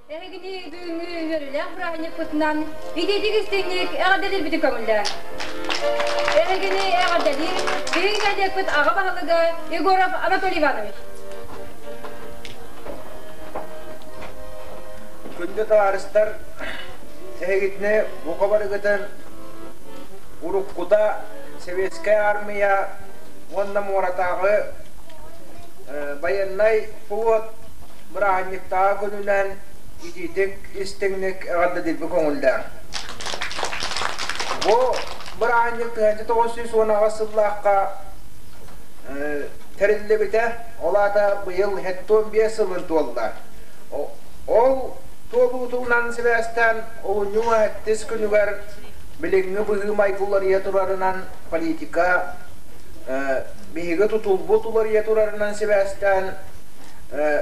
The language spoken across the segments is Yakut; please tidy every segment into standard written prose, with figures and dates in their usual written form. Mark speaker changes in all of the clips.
Speaker 1: Эһигини бүгүҥҥү үөрүүлээх бырааһынньыкпытынан итиитик истиҥник эҕэрдэлиирбитин көҥүллээҥ. Эһигини эҕэрдэлиир биһиги нэһилиэкпит аҕа баһылыга Егоров Анатолий Иванович.
Speaker 2: Күндү табаарыстар, эһигитини бука барыгытын уруккута Советскай Армия уонна муоратааҕы байыаннай флот бырааһынньыктааҕы күнүнэн итиитик истиҥник эҕэрдэлиирбит көҥүллээх. Бу бырааһынньык 1918 сыллаахха тэриллибитэ, ол аата быйыл 75 сылын туолла. Ол туолуутунан сибээстээн олунньу сэттис күнүгэр билиҥҥи быһыы-майгы уларыйа турарынан политика биһиги тутулбут уларыйа турарынан сибээстээн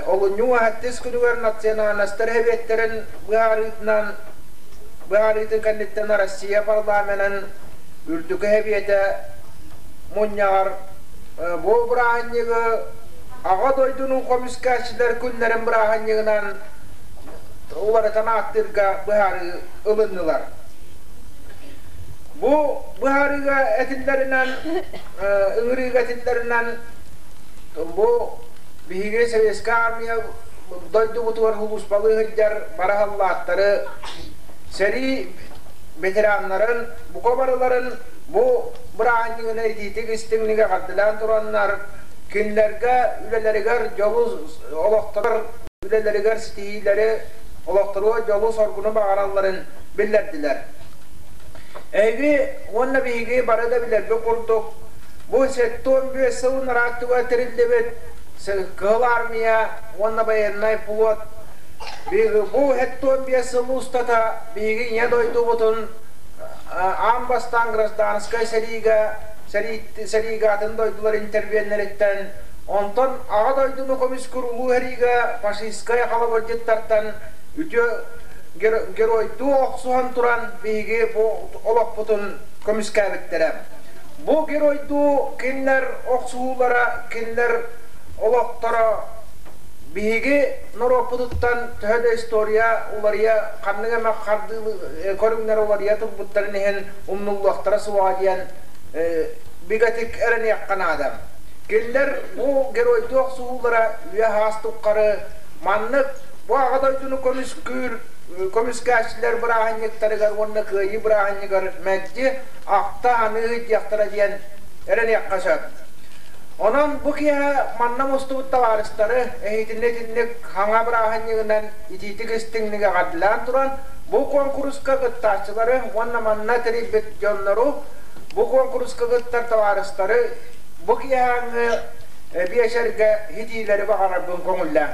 Speaker 2: олунньу сэттис күнүгэр национальностар эбиэттэрин быһаарыытынан быһаарыытын кэнниттэн Россия парламенын үрдүкү эбиэтэ мунньаҕар бу бырааһынньыгы Аҕа дойдуну көмүскээччилэр күннэрин бырааһынньыгынан уларытан ааттыырга быһаарыы ылыннылар. Бу быһаарыыга этиллэринэн, ыҥырыыга этиллэринэн бу биһиги Советскай Армия дойдубутугар сулууспалыы сылдьар бары саллааттары, сэрии ветераннарын бука барыларын бу бырааһынньыгынан итиитик истиҥник эҕэрдэлээн тураннар, кинилэргэ үлэлэригэр дьолу олохторугар үлэлэригэр ситиһиилэри, олохторугар дьолу-соргуну баҕаралларын биллэрдилэр. Эһиги уонна биһиги бары да билэрбит курдук, бу 75 сылын ырааттыга тэриллибит Кыһыл Армия уонна байыаннай флот бу 75 сыл устата биһиги Ийэ дойдубутун аан бастаан гражданскай сэриигэ сэриигэ атын дойдулар интервеннэриттэн, онтон Аҕа дойдуну көмүскүүр Улуу сэриигэ фашистскай халабырдьыттартан үтүө геройдуу охсуһан туран биһиги бу олохпутун көмүскээбиттэрэ. Бу геройдуу кинилэр охсуһуулара, кинилэр олохторо биһиги норуоппутуттан төһө да история уларыйа, ханнык эмэ хардыы көрүҥнэр уларыйа турбуттарын иһин умнуллуохтара суоҕа диэн бигэтик эрэниэххэ наада. Кинилэр бу геройдуу охсуһуулара үйэ-саас тухары маннык бу Аҕа дойдуну көмүскүүр көмүскээччилэр бырааһынньыктарыгар уонна Кыайыы бырааһынньыгар мэлдьи ахта-саныы сылдьыахтара диэн эрэниэххэ сөп. Онон бу киэһэ манна мустубут табаарыстары эһиитиннэ итинник хаҥа бырааһынньыгынан итиитик истиҥник эҕэрдэлээн туран, бу куонкуруска кыттааччылары уонна манна тэрийбит дьоннору, бу куонкуруска кыттар табаарыстары бу киэһээҥҥи биэчэргэ ситиилэри баҕарарбын көҥүллээҥ.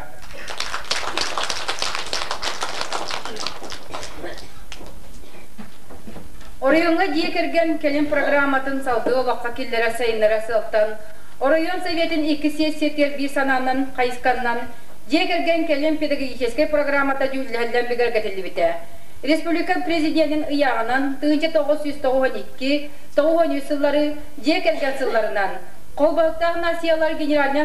Speaker 1: Оройуоҥҥа дьиэ кэргэн кэлин программатын салгыы олоххо киллэрэр сайыннарар сыалтан оройуон Советын икки сессиятыгар биир санаанан хайысханнан дьиэ кэргэн кэлин педагогическай программата дьүүллэһиллэн бигэргэтиллибитэ. Республика Президенин ыйааҕынан 1992 93 сыллары дьиэ кэргэн сылларынан Холбоһуктаах Нациялар Генеральнай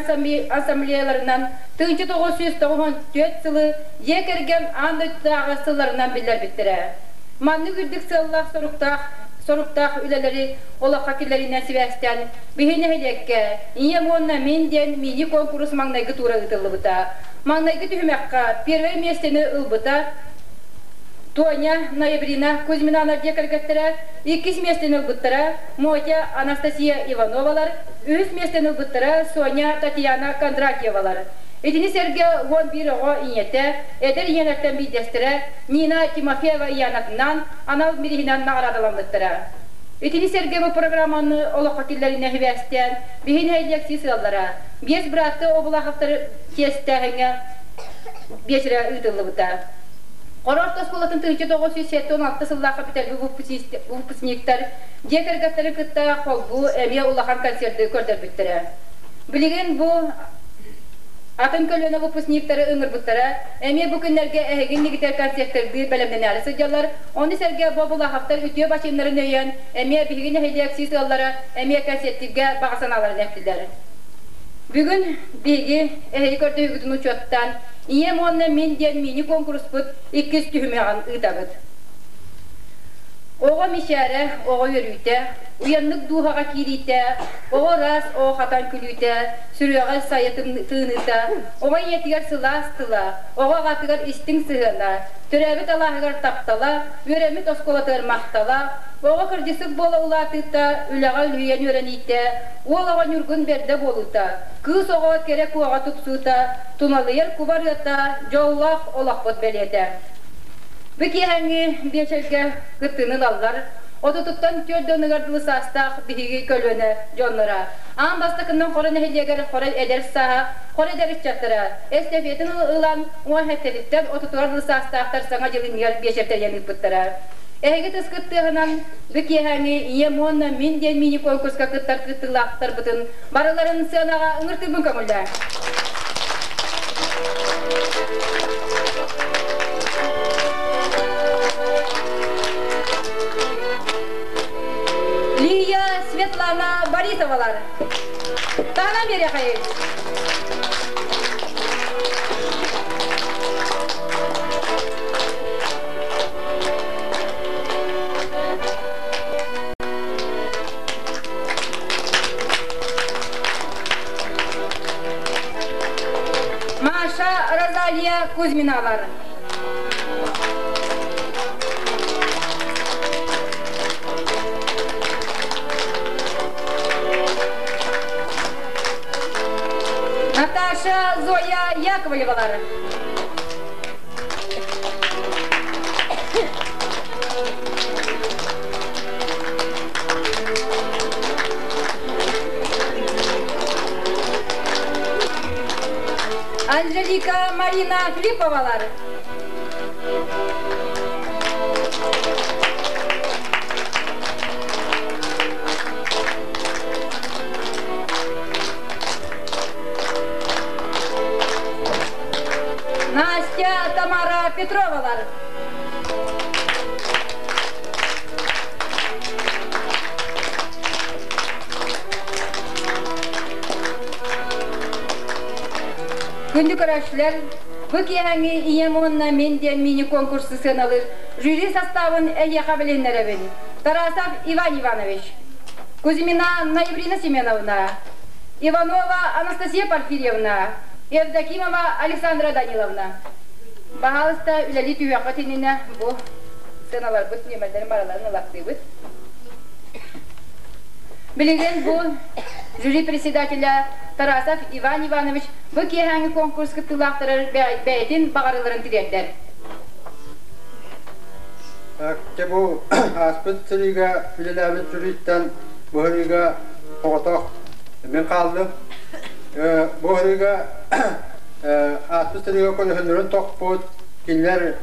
Speaker 1: Ассамблеяларынан 1994 сылы дьиэ кэргэн аан дойдутааҕы сылларынан биллэрбиттэрэ. Маннык үрдүк сыаллаах-соруктаах соруктаах үлэлэри олоххо киллэриинэн сибээстээн, биһи нэһилиэккэ «Ийэм уонна мин» диэн мини-куонкурус маҥнайгы туура ыытыллыбыта. Маҥнайгы түһүмэххэ первэй миэстэни ылбыта Тоня Ноябрина Кузьминалар дьиэ кэргэттэрэ, иккис миэстэни ылбыттара Мотя Анастасия Ивановалар, үһүс миэстэни ылбыттара Соня Татьяна Кондратьевалар. Итини сэргэ 11 оҕо ийэтэ, эдэр ийэлэртэн биирдэстэрэ Нина Тимофеева Иянатынаан анал бирииһинэн наҕараадаламмыттара. Итини сэргэ бу программаны олоххо киллэринэ сибээстээн, биһи нэһилиэк сыаллара, биэс бырааттыы Обулаховтары чиэстээһиҥҥэ биэчэрэ ыытыллыбыта. Хоро орто оскуолатын 1976 сыллаахха бүтэрбит выпускниктар дьиэ кэргэттэрин кытта холбуу эмиэ улахан концерты көрдөрбүттэрэ. Билигин бу атын көлүөнэ выпускниктары ыҥырбыттара, эмиэ бу күннэргэ эһиги иннигитэр концертырдыы бэлэмнэнээри сылдьаллар. Ону сэргэ Бобулаховтар үтүө бачыымнарын өйөөн, эмиэ биһиги нэһилиэк сис ыаллара эмиэ концертиргэ баҕа санааларын эттилэр. Бүгүн биһиги эһиги көрдөһүүгүтүн учуоттаан Ийэм уонна мин диэн мини-куонкуруспут иккис түһүмэҕин ыытабыт. Оҕо мичээрэ, оҕо үөрүүтэ, уйаннык дууһаҕа киириитэ, оҕо ыраас, оҕо хатан күлүүтэ, сүрүөҕэ сайа тыыныыта, оҕо ийэтигэр сылаас тыла, оҕо аҕатыгар истиҥ сыһыана, төрөөбүт алааһыгар таптала, үөрэммит оскуолатыгар махтала, оҕо кырдьысык буола улаатыыта, үлэҕэ үлүһүйэн үөрэниитэ, уол оҕо ньургун бэрдэ буолуута, кыыс оҕо кэрэ куоҕа тупсуута, туналыйар кубарыата, дьоллоох олохпут бэлиэтэ. Бу киэһэҥҥи биэчэргэ кыттыыны ылаллар, отутуттан түөрт дьонугар дылы саастаах биһиги көлүөнэ дьонноро. Аан бастакыннан Хоро нэһилиэгэр Хоро эдэр сааһа, Хоро эдэр ыччаттара эстафетын ылан уон сэттэтиттэн отутугар дылы саастаахтар Саҥа дьыл иннигэр биэчэр тэрийэн ыыппыттара. Эһиги тыскыт тыаһынан бу киэһээҥҥи Ийэм уонна мин диэн мини-конкурска кыттар кыттыылаахтарбытын барыларын сыанаҕа ыҥыртыырбын көҥүллээ. Лия Светлана Борисовалар. Таһынан биэриэхэйин. Маша Розалия Кузьминалар. Наташа Зоя Яковлевалар. Анжелика Марина Филипповалар. Настя Тамара Петровалар. Күндү көрөөччүлэр, бу киэһэҥҥи Ийэм уонна мин диэн мини-конкурсу сыаналыыр жюри составын эйиэхэ билиһиннэрэбин. Тарасов Иван Иванович, Кузьмина Ноябрина Семеновна, Иванова Анастасия Порфирьевна, Евдокимова Александра Даниловна. Баһаалыста үлэлии түһүөххүт иннинэ бу сыаналарбыт нүөмэрдэрин барыларын ылаттыыбыт. Билигин бу жюри председателя Тарасов Иван Иванович бу киэһээҥҥи конкурс кыттыылаахтарар бэйэтин баҕарыларын тириэрдэр.
Speaker 3: Дьэ бу ааспыт сырыыга үлэлээбит жюриттэн бу сырыыга соҕотох мин хааллым. Бу сырыыга ааспыт сырыыга көлөһүннэрин тохпут, кинилэр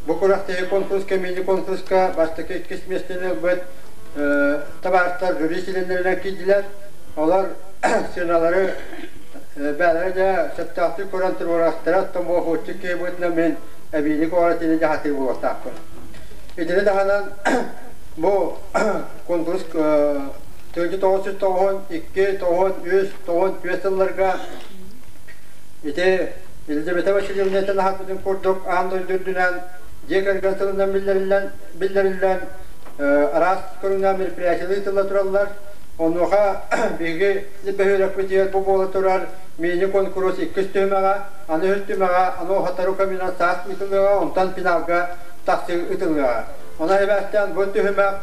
Speaker 3: бу күрэхтэһии конкурска, мини-конкурска бастакы иккис миэстэни ылбыт табаарыстар жюри чилиэннэринэн киирдилэр. Олор сыаналары бээлэрэ дьэ сөптөөхтүк көрөн туруорастара, оттон бу охотчик киһи быһыытынан мин эбиини куоратыыны дьаһатыы буолуохтаахпын. Итини таһынан бу конкурс 1992, 93, 94 сылларга ити Елизавета Васильевна аһарбытын курдук аан дойду үрдүнэн дьиэ кэргэн сылынан биллэриллэн, биллэриллэн араас көрүҥнээх мероприятиелыы тылла тураллар. Онуоха биһиги бөһүөлэкпитигэр бу буола турар мини-конкурс иккис түһүмэҕэ, аны үһүс түһүмэҕэ аны Хатару каминан саас ыытыллыаҕа, онтон финалга тахсыы ыытыллыаҕа. Онон эбээстээн бу түһүмэх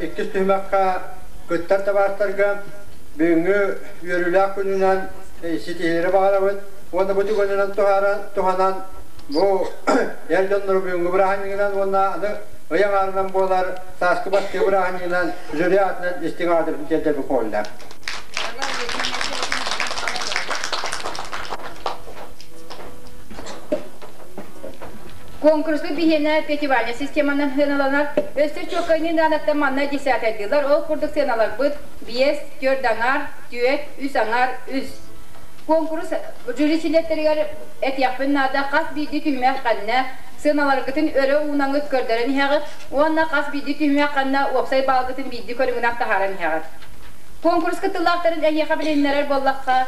Speaker 3: иккис түһүмэххэ кыттар табаарыстарга бүгүҥҥү үөрүүлээх күнүнэн ситиһиилэри баҕарабыт уонна бу түгэнинэн туһанан бу эр дьоннору бүгүҥҥү бырааһынньыгынан уонна аны ый аҥаарынан буолар сааскы бастыы бырааһынньыгынан жюри аатынан истиҥ аадырбын тиэрдэрбин көҥүллээх.
Speaker 1: Конкурсу биһиэнэ пятибалльнай системанан сыаналанар. Өссө чуоккайныы наадаттан манна десятайдыылар. Ол курдук сыаналарбыт биэс, түөрт аҥаар, түөрт, үс аҥаар, үс. Конкурс жюри чилиэттэригэр этиэхпин наада хас биирдии түһүмэх ханна сыаналаргытын өрө уунаҥыт көрдөрөн иһэҕит уонна хас биирдии түһүмэх ханна уопсай баалгытын биирдии көрүҥүнэн таһааран иһэҕит. Конкурс кыттыылаахтарын эһиэхэ билиһиннэрэр буоллахха,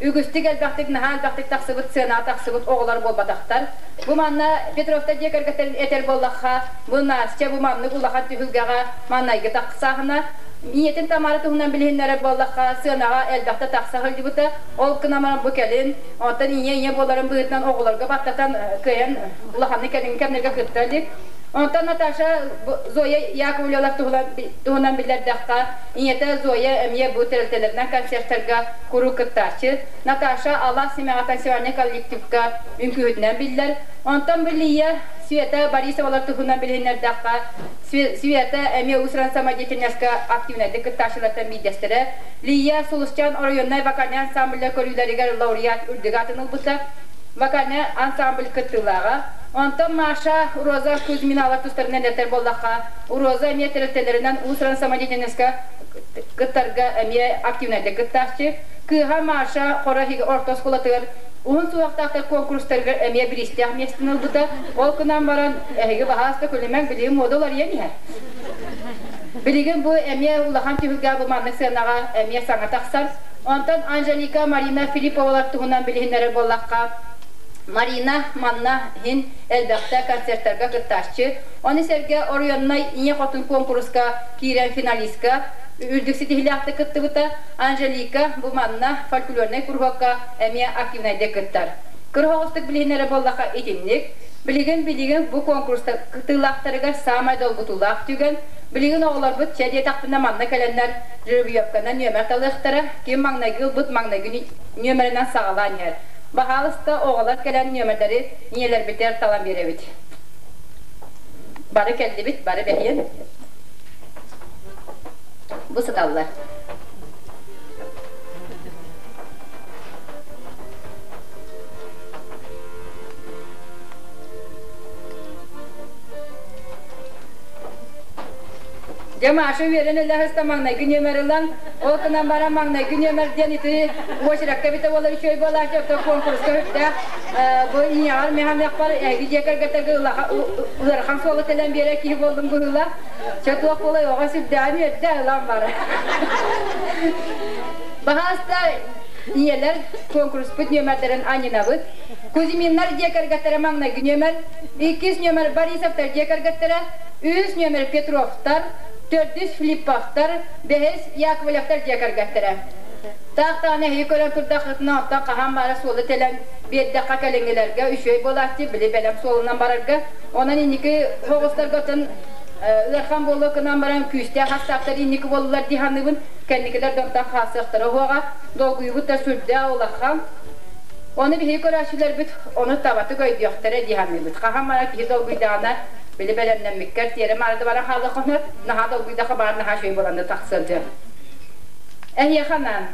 Speaker 1: үгүстүк элбэхтик наһаа элбэхтик тахсыбыт сыанаҕа тахсыбыт оҕолор буолбатахтар. Бу манна Петровтар дьиэ кэргэттэрин этэр буоллахха, бу Настя бу маннык улахан түһүлгэҕэ маннайгы тахсааһына. Ийэтин Тамара туһунан билиһиннэрэр буоллахха, сыанаҕа элбэхтэ тахса сылдьыбыта. Ол гынан баран бу кэлин, оттон ийэ-ийэ буоларын быһыытынан оҕолорго баттатан кыайан улаханнык кэлиҥҥи кэмнэргэ кытта илик. Онтон Наташа Зоя Яковлевалар туһунан биллэрдэххэ, ийэтэ Зоя эмиэ бу тэрилтэлэринэн концертарга куруук кыттааччы. Наташа Алаас симэҕэ консервальнай коллективка үҥкүүһүтүнэн биллэр. Онтон бу Лия Света Борисовалар туһунан билиһиннэрдэххэ, Света эмиэ уус-уран самодеятельноска активнайдык кыттааччылартан биирдэстэрэ. Лия Сулусчаан оройуоннай вокальнай ансамбльдар көрүүлэригэр лауреат үрдүк аатын ылбыта. Вокальнай ансамбль кыттыылааҕа. Онтон Маша, Роза Кузьминалар тустарынан этэр буоллахха, Роза эмиэ тэрилтэлэринэн уус-уран самодеятельноска кыттарга эмиэ активнайдык кыттааччы. Кыыһа Маша Хоро орто оскуолатыгар уһун суһуохтаахтар куонкурустарыгар эмиэ бириистээх миэстэни ылбыта. Ол гынан баран, эһиги баһаас да күлүмэҥ, билигин муода уларыйан иһэр. Билигин бу эмиэ улахан түһүлгэ бу маннык сыанаҕа эмиэ саҥа тахсар. Онтон Анжелика, Марина Филипповалар туһунан билиһиннэрэр буоллахха, Марина манна иһин элбэхтэ концертарга кыттааччы. Ону сэргэ оройуоннай Ийэ хотун куонкуруска киирэн финалистка үрдүк ситиһиилээхтик кыттыбыта. Анжелика бу манна фольклорнай куруһуокка эмиэ активнайдык кыттар. Кыра оҕустук билиһиннэрэр буоллахха итинник. Билигин билигин бу конкурста кыттыылаахтарыгар саамай долгутуулаах түгэн. Билигин оҕолорбут чэ диэтэхпинэ манна кэлэннэр жеребьевканан нүөмэр талыахтара. Ким маҥнайгы ылбыт маҥнайгы нүөмэринэн саҕалаан иһэр. Баһаалыста оҕолор кэлэн нүөмэрдэри ийэлэрбитигэр талан биэрэбит. Бары кэллибит, бары бэһиэн. Бу сыталлар. Дьэ, Маша үөрэн өлөһөстө маҥнайгы нүөмэр ылан, ол гынан баран маҥнайгы нүөмэр диэн ити уочаракка эбитэ буолар үчүгэй буолааччы, оттон куонкуруска сүрдээх бу ийэҕэр миһамыахпар эһиги дьиэ кэргэттэргэ ыарахан суолу тэлэн биэрэр киһи буоллум быһыылаах. Чэ, туох буолай, оҕо сүрдээҕин үөрдэ ылан барар. Баһааста ийэлэр куонкуруспут нүөмэрдэрин анньынабыт. Кузьминнар дьиэ кэргэттэрэ маҥнайгы нүөмэр, иккис нүөмэр Борисовтар дьиэ кэргэттэрэ, үһүс нүөмэр Петровтар, төрдүс Филипповтар, бэһис Яковлевтар дьиэ кэргэттэрэ. Таах-таҕаны эһиги көрөн турдаххытына, оттон хаһан баара суолу тэлэн биэрдэххэ кэлиҥҥилэргэ үчүгэй буолааччы, били бэлэм суолунан барарга. Онон инники соҕустарга оттон ыархан буолуо гынан баран күүстээх астаахтар инники буоллулар дии саныыбын. Кэнникилэр да онтон хаалсыахтара уһуоҕа. Долгуйубут да сүрдээх улахан. Ону биһиги көрөөччүлэрбит ону табатык өйдүөхтэрэ дии саныыбыт. Хаһан баара киһи долгуйдаҕына, били бэлэмнэммиккэр тиэрэ маарда баран хаалыаххына, наһаа долгуйдахха баар наһаа үчүгэй буолан тахсыан сөп. Эһиэхэ анаан,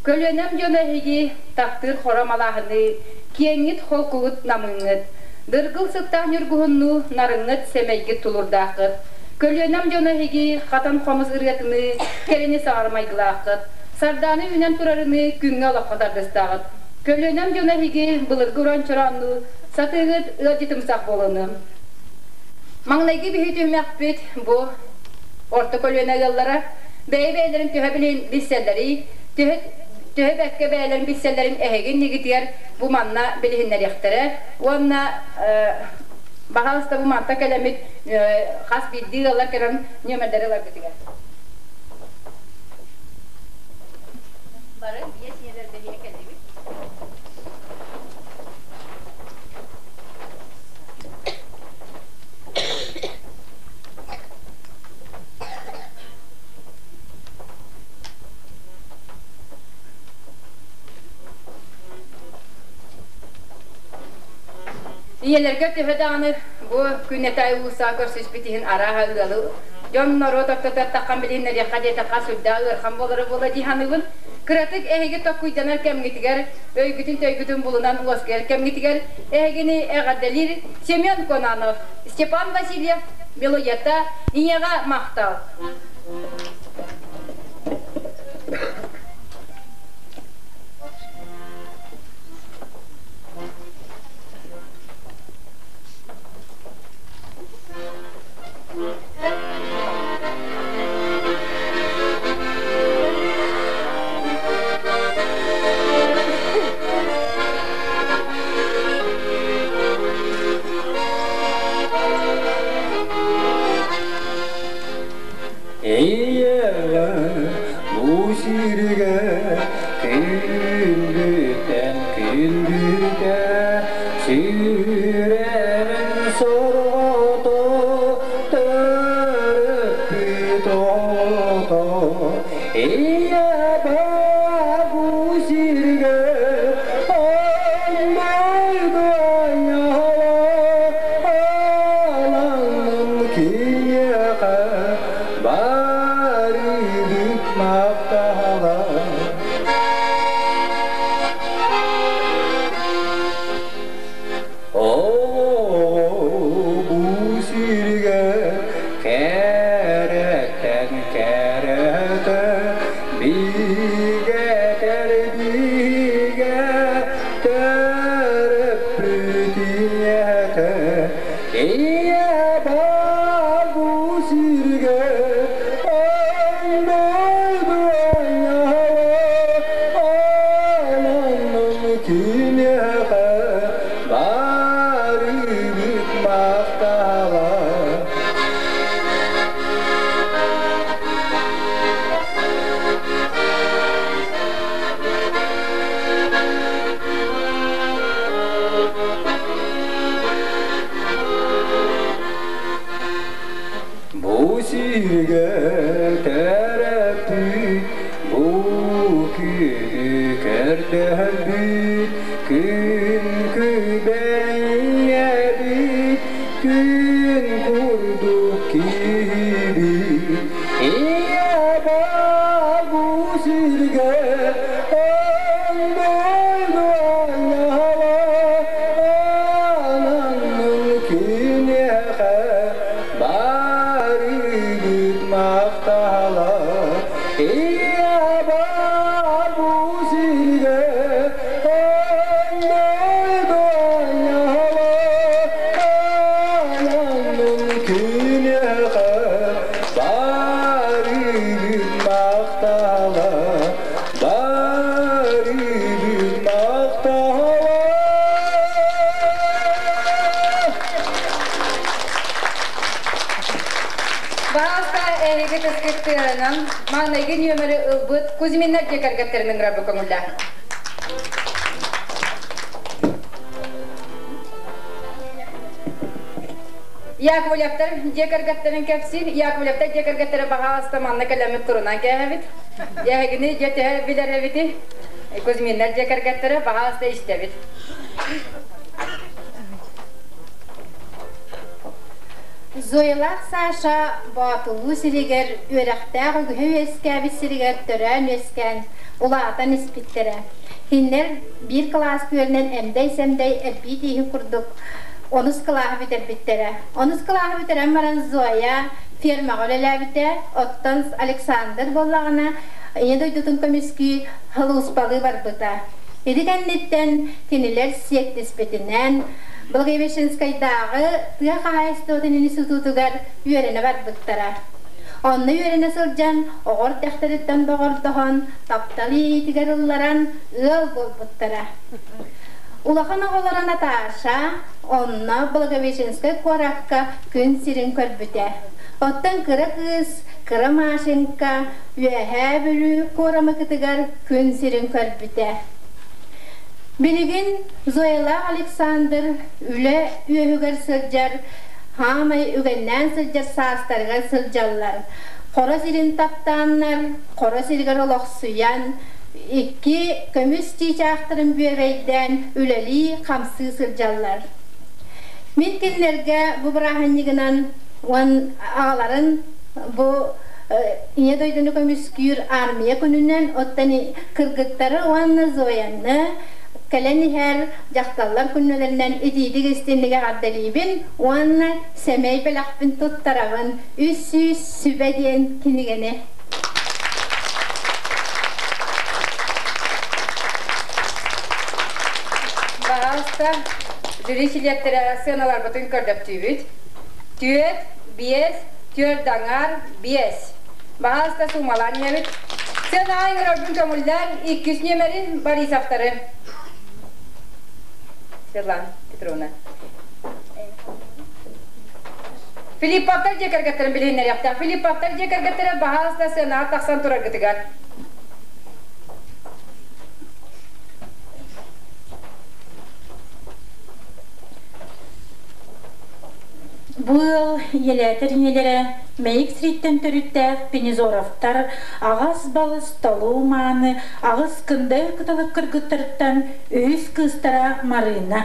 Speaker 1: көлүөнэм дьоно эһиги таптыыр хоро малааһыныы, киэҥҥит холкугут намыыҥҥыт, дыргыл сыттаах ньургуһуннуу нарыҥҥыт сэмэйгит тулурдааххыт, көлүөнэм дьоно эһиги хатан хомус ырыатыныы кэрэни саҕар майгылааххыт, сардаана үүнэн турарыныы күҥҥэ олоххо тардыстаҕыт. Көлүөнэм дьоно эһиги былыргы уран чорооннуу сатыыгыт ыалдьытымсах буолуну. Маҥнайгы биһи түһүмэхпит бу орто көлүөнэ ыаллара бэйэ-бэйэлэрин төһө билсэллэрий, төһө төһө бэккэ бэйэлэрин билсэллэрин эһиги иннигитигэр бу манна билиһиннэриэхтэрэ уонна баһаалыста бу манта кэлэммит хас биирдии ыаллар кэлэн нүөмэрдэри ыларгытыгар. Бары биэс ийэлэр бэһиэ кэллибит. Ийэлэргэ төһө даҕаны бу күннэтэ уулуссаҕа көрсүспүт иһин арааһа ыалы дьон норуот ортотугар таххан билиһиннэриэххэ диэтэххэ сүрдээх ыарахан буолара буолуо дии саныыбын. Кыратык эһиги токкуйданар кэмҥитигэр, өйгүтүн-төйгүтүн булунан уоскуйар кэмҥитигэр эһигини эҕэрдэлиир Семен Конанов, Степан Васильев мелодията Ийэҕэ махтал.
Speaker 3: сиргэ күндүтэн күндүтэ сүрэҕин сорҕото төрөппүт оҕото ийэ бу сиргэ киниэхэ барыбыт махтала. Оо, бу сиргэ кэрэттэн кэрэтэ бигэтэр бигэ төрөппүт ийэтэ ийэ бар бу сиргэ киниэхэ барыбыт махтала. Бу сиргэ төрөппүт, бу күнү көрдөһөрбүт, күн күбэйэбит, күн курдук киһибит. Ийэ бу сиргэ киниэхэ барыбыт махтала. Ийэ бу сиргэ киниэхэ барыбыт махтала, барыбыт махтала.
Speaker 1: Баалта эһиги тыскыттыынан маҥнайгы нүөмэри ылбыт Кузьминнар дьиэ кэргэттерин ыҥырарбы көҥүллээх. Яковлевтар дьиэ кэргэттерин кэпсиир. Яковлевтар дьиэ кэргэттэрэ баһаалыста манна кэлэммит турунан кээһэбит. Эһигини дьиэ төһө билэр эбити? Кузьминнар дьиэ кэргэттэрэ баһаалыста истэбит.
Speaker 4: Зоялаах Саша Боотулуу сиригэр үөрэхтээх үгүһэ үөскээбит сиригэр төрөөн-үөскээн, улаатан испиттэрэ. Кинилэр биир кылаас күөлүнэн эмдэй-сэмдэй эрбии тииһин курдук онус кылааһы бүтэрбиттэрэ. Онус кылааһы бүтэрэн баран Зоя фермаҕа үлэлээбитэ, оттон Александр буоллаҕына Ийэ дойдутун көмүскүү сулууспалыы барбыта. Ити кэнниттэн кинилэр сиэттиспитинэн Благовещенскайдааҕы тыа хаһаайыстыбатын институтугар үөрэнэ барбыттара. Онно үөрэнэ сылдьан оҕо эрдэхтэриттэн доҕордоһон, таптал иэйиитигэр ылларан ыал буолбуттара. Улахан оҕолоро Наташа онно Благовещенскай куоракка күн сирин көрбүтэ. Оттон кыра кыыс кыра Машенька Үөһээ Бүлүү куорамыкытыгар күн сирин көрбүтэ. Билигин Зоялаах Александр үлэ үөһүгэр сылдьар, хаамай үгэннээн сылдьар саастарыгар сылдьаллар. Хоро сирин таптааннар, хоро сиригэр олохсуйан, икки көмүс чыычаахтарын бүөбэйдээн үлэлии-хамсыы сылдьаллар. Мин кинилэргэ бу бырааһынньыгынан уон аҕаларын бу Ийэ дойдуну көмүскүүр армия күнүнэн оттон кыргыттары уонна Зояны кэлэн иһэр дьахталлар күннэлэринэн итиитик истинник эҕэрдэлиибин уонна сэмэй бэлэхпин туттарабын 300 сүбэ диэн кинигэни.
Speaker 1: Баһаалыста, жюри чилиэттэрэ сыаналарбытын көрдөптүүбүт. Түөрт, биэс, түөрт аҥаар, биэс. Баһаалыста суумалаан иһэбит. Сыанаҕа ыҥырарбын көҥүллээн иккис нүөмэрин Борисовтары. Светлана Петровна. Филипповтар дьиэ кэргэттэрин билиһиннэриэхтээх. Филипповтар дьиэ кэргэттэрэ баһаалыста сыанаҕа тахсан тураргытыгар.
Speaker 5: Бу ыал ийэлээтэр ийэлэрэ Мэйик сириттэн төрүттээх Пенезоровтар аҕас-балыс толуу мааны аҕыс кындай кыталык кыргыттарыттан үһүс кыыстара Марыына.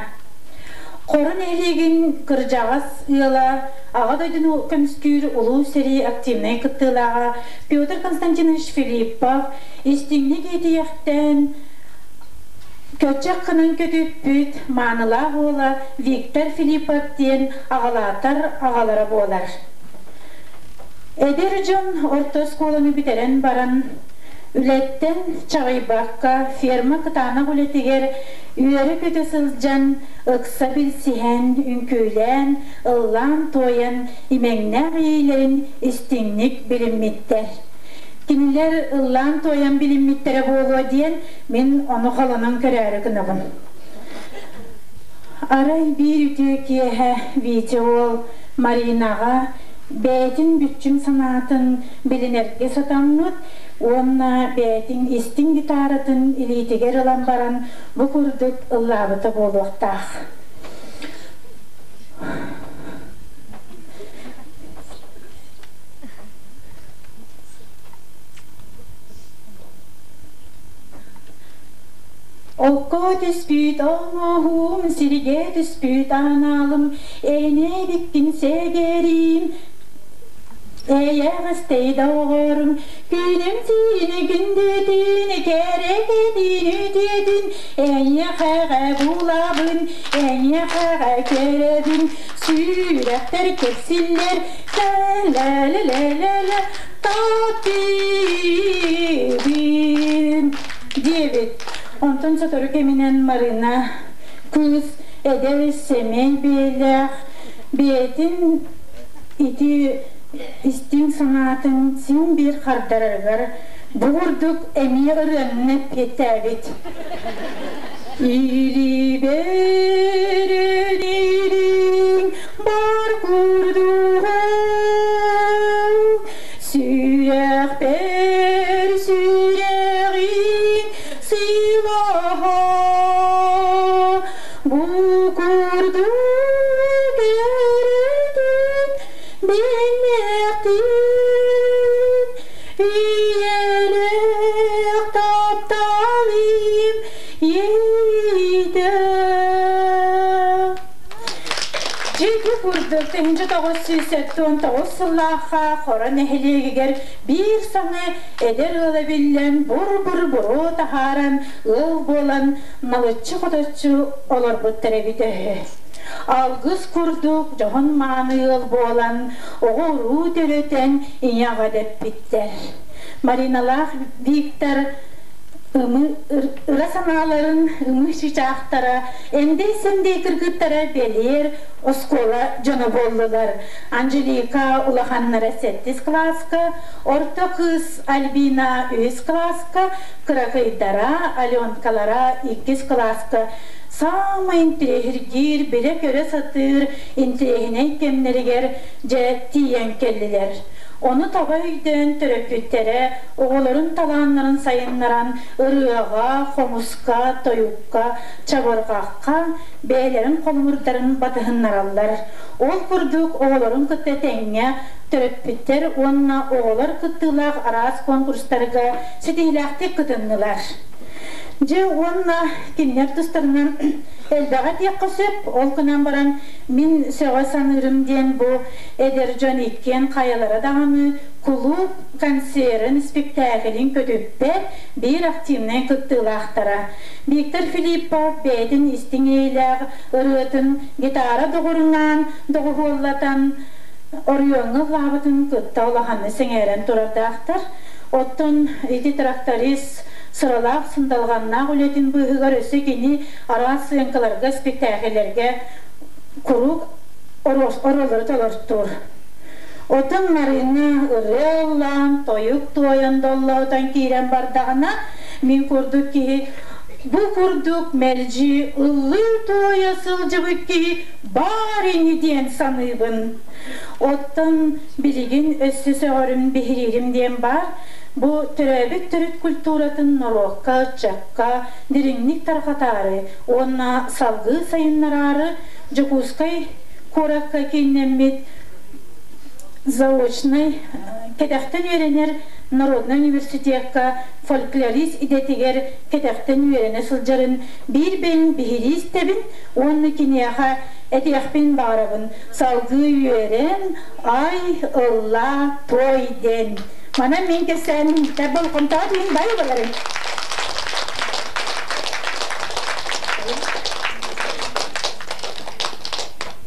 Speaker 5: Хоро нэһилиэгин кырдьаҕас ыала Аҕа дойдуну көмүскүүр Улуу сэрии активнай кыттыылааҕа Петр Константинович Филиппов истиҥник иитийэхтээн Көччөх гынан көтүппүт маанылаах уола Виктор Филиппов диэн аҕалаатар аҕалара буолар. Эдэр дьон орто оскуоланы бүтэрэн баран, үлэттэн чаҕыйбакка ферма кытаанах үлэтигэр үөрэ-көтө сылдьан, ыкса билсиһэн, үҥкүүлээн, ыллаан-туойан имэҥнээх иэйиилэрин истиҥник билиммиттэр. Кинилэр ыллаан-туойан билиммиттэрэ буолуо диэн мин ону холонон көрөөрү гынабын. Арай биир үтүө киэһэ Витя уол Маринаҕа бэйэтин бүччүм санаатын билинэргэ сатаммыт уонна бэйэтин истиҥ гитаратын илиитигэр ылан баран бу курдук ыллаабыта буолуохтаах. Окко түспүт оҥоһуум, сиргэ түспүт аналым, Эйнэбиккин сэгэриим, эйэҕэстэй доҕорум, Күнүм сирин күндүтүн, кэрэкэтин үтүөтүн, Эйиэхэҕэ булабын, эйиэхэҕэ көрөбүн, Сүрэхтэр кэпсиллэр, лэ-лэ-лэ-лэ-лэ, Таптыыбын диэбит. Онтон сотору кэминэн Марина кыыс эдэр сэмэй бэйэлээх бэйэтин ити истиҥ санаатын син биир хардарарыгар бу курдук эмиэ ырыанан эппиэттээбит. Илибэрин илиҥ бар курдугу Сүрэхпэр сүрэҕиҥ сылаһа Бу курдук эрэтин билиэхтин Үйэлээх тапталым иитэ Дьиги курдук 1979 сыллаахха Хоро нэһилиэгигэр биир саҥа эдэр ыала биллэн бур-бур-буруо таһааран ыал буолан налыччы-хоточчу олорбуттар эбитэ үһү. Алгыс курдук дьоһун-мааны ыал буолан оҕо-уруу төрөтөн ийэ-аҕа дэппиттэр. Мариналаах Виктор ымы ыра санааларын ымыы чыычаахтара Эндэй-сэндэй кыргыттара бэлиэр оскуола дьоно буоллулар. Анжелика улаханнара сэттис кылааска, орто кыыс Альбина үһүс кылааска, кыракыйдара Аленкалара иккис кылааска саамай интириэһиргиир, билэ-көрө сатыыр интириэһинэй кэмнэригэр дьэ тиийэн кэллилэр. Ону таба өйдөөн төрөппүттэрэ оҕолорун талааннарын сайыннаран ырыаҕа, хомуска, тойукка, чабырҕахха бэйэлэрин холобурдарын батыһыннараллар. Ол курдук оҕолорун кытта тэҥҥэ төрөппүттэр уонна оҕолор кыттыылаах араас конкурстарга ситиһиилээхтик кытыннылар. Дьэ уонна кинилэр тустарынан элбэҕи этиэххэ сөп. Ол гынан баран мин сөҕө саныырым диэн бу эдэр дьон иккиэн хайалара даҕаны кулууп концерын, спектаклин көтүппэт биир активнай кыттыылаахтара. Виктор Филиппов бэйэтин истиҥ эйэлээх ырыатын гитара доҕорунаан доҕуһуоллатан оройуоҥҥа ыллаабытын кытта улаханнык сэҥээрэн турардаахтар. Оттон ити тракторист сыралаах сындалҕаннаах үлэтин быыһыгар өссө кини араас сыаҥкаларга, спектакльлэргэ куруук оруоллары толортуур. Оттон Марина ырыа ыллаан, тойук туойан доллоһутан киирэн бардаҕына, мин курдук киһи бу курдук мэлдьи ыллыы-туойа сылдьыбыт киһи баар ини диэн саныыбын. Оттон билигин өссө сөҕөрүм, биһириирим диэн баар, бу төрөөбүт төрүт культуратын норуокка, ыччакка дириҥник тарҕатаары уонна салгыы сайыннараары Дьокуускай куоракка кииннэммит заочнай кэтэхтэн үөрэнэр Народнай университекка фольклорист идэтигэр кэтэхтэн үөрэнэ сылдьарын биир бэйэм биһирии истэбин уонна киниэхэ этиэхпин баҕарабын салгыы үөрэн, ай, ыллаа, туой диэн. Манан мин кэпсээним болҕомтоҕо иһин бай баларым.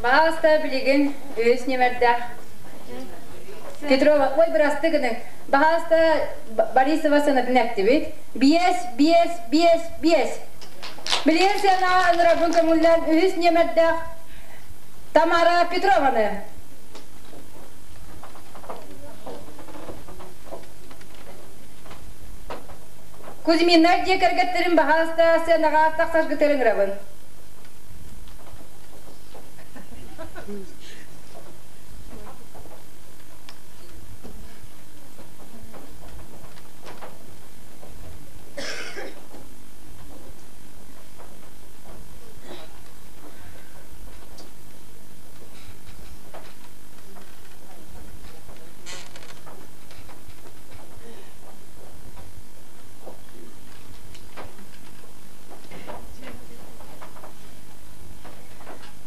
Speaker 1: Баҕаста билигин үс ньэмэрдээх Петрова, ой, бырасты гының. Баһааста Борисова сынатын эттибит. Биэс, биэс, биэс, биэс. Билигин сыанаҕа ынырарбын көҥүллээн үһүс ньэмэрдээх Тамара Петрованы. Кузьминнар дьиэ кэргэттэрин баһааста сыанаҕа тахсаргытыгар ыҥырабын.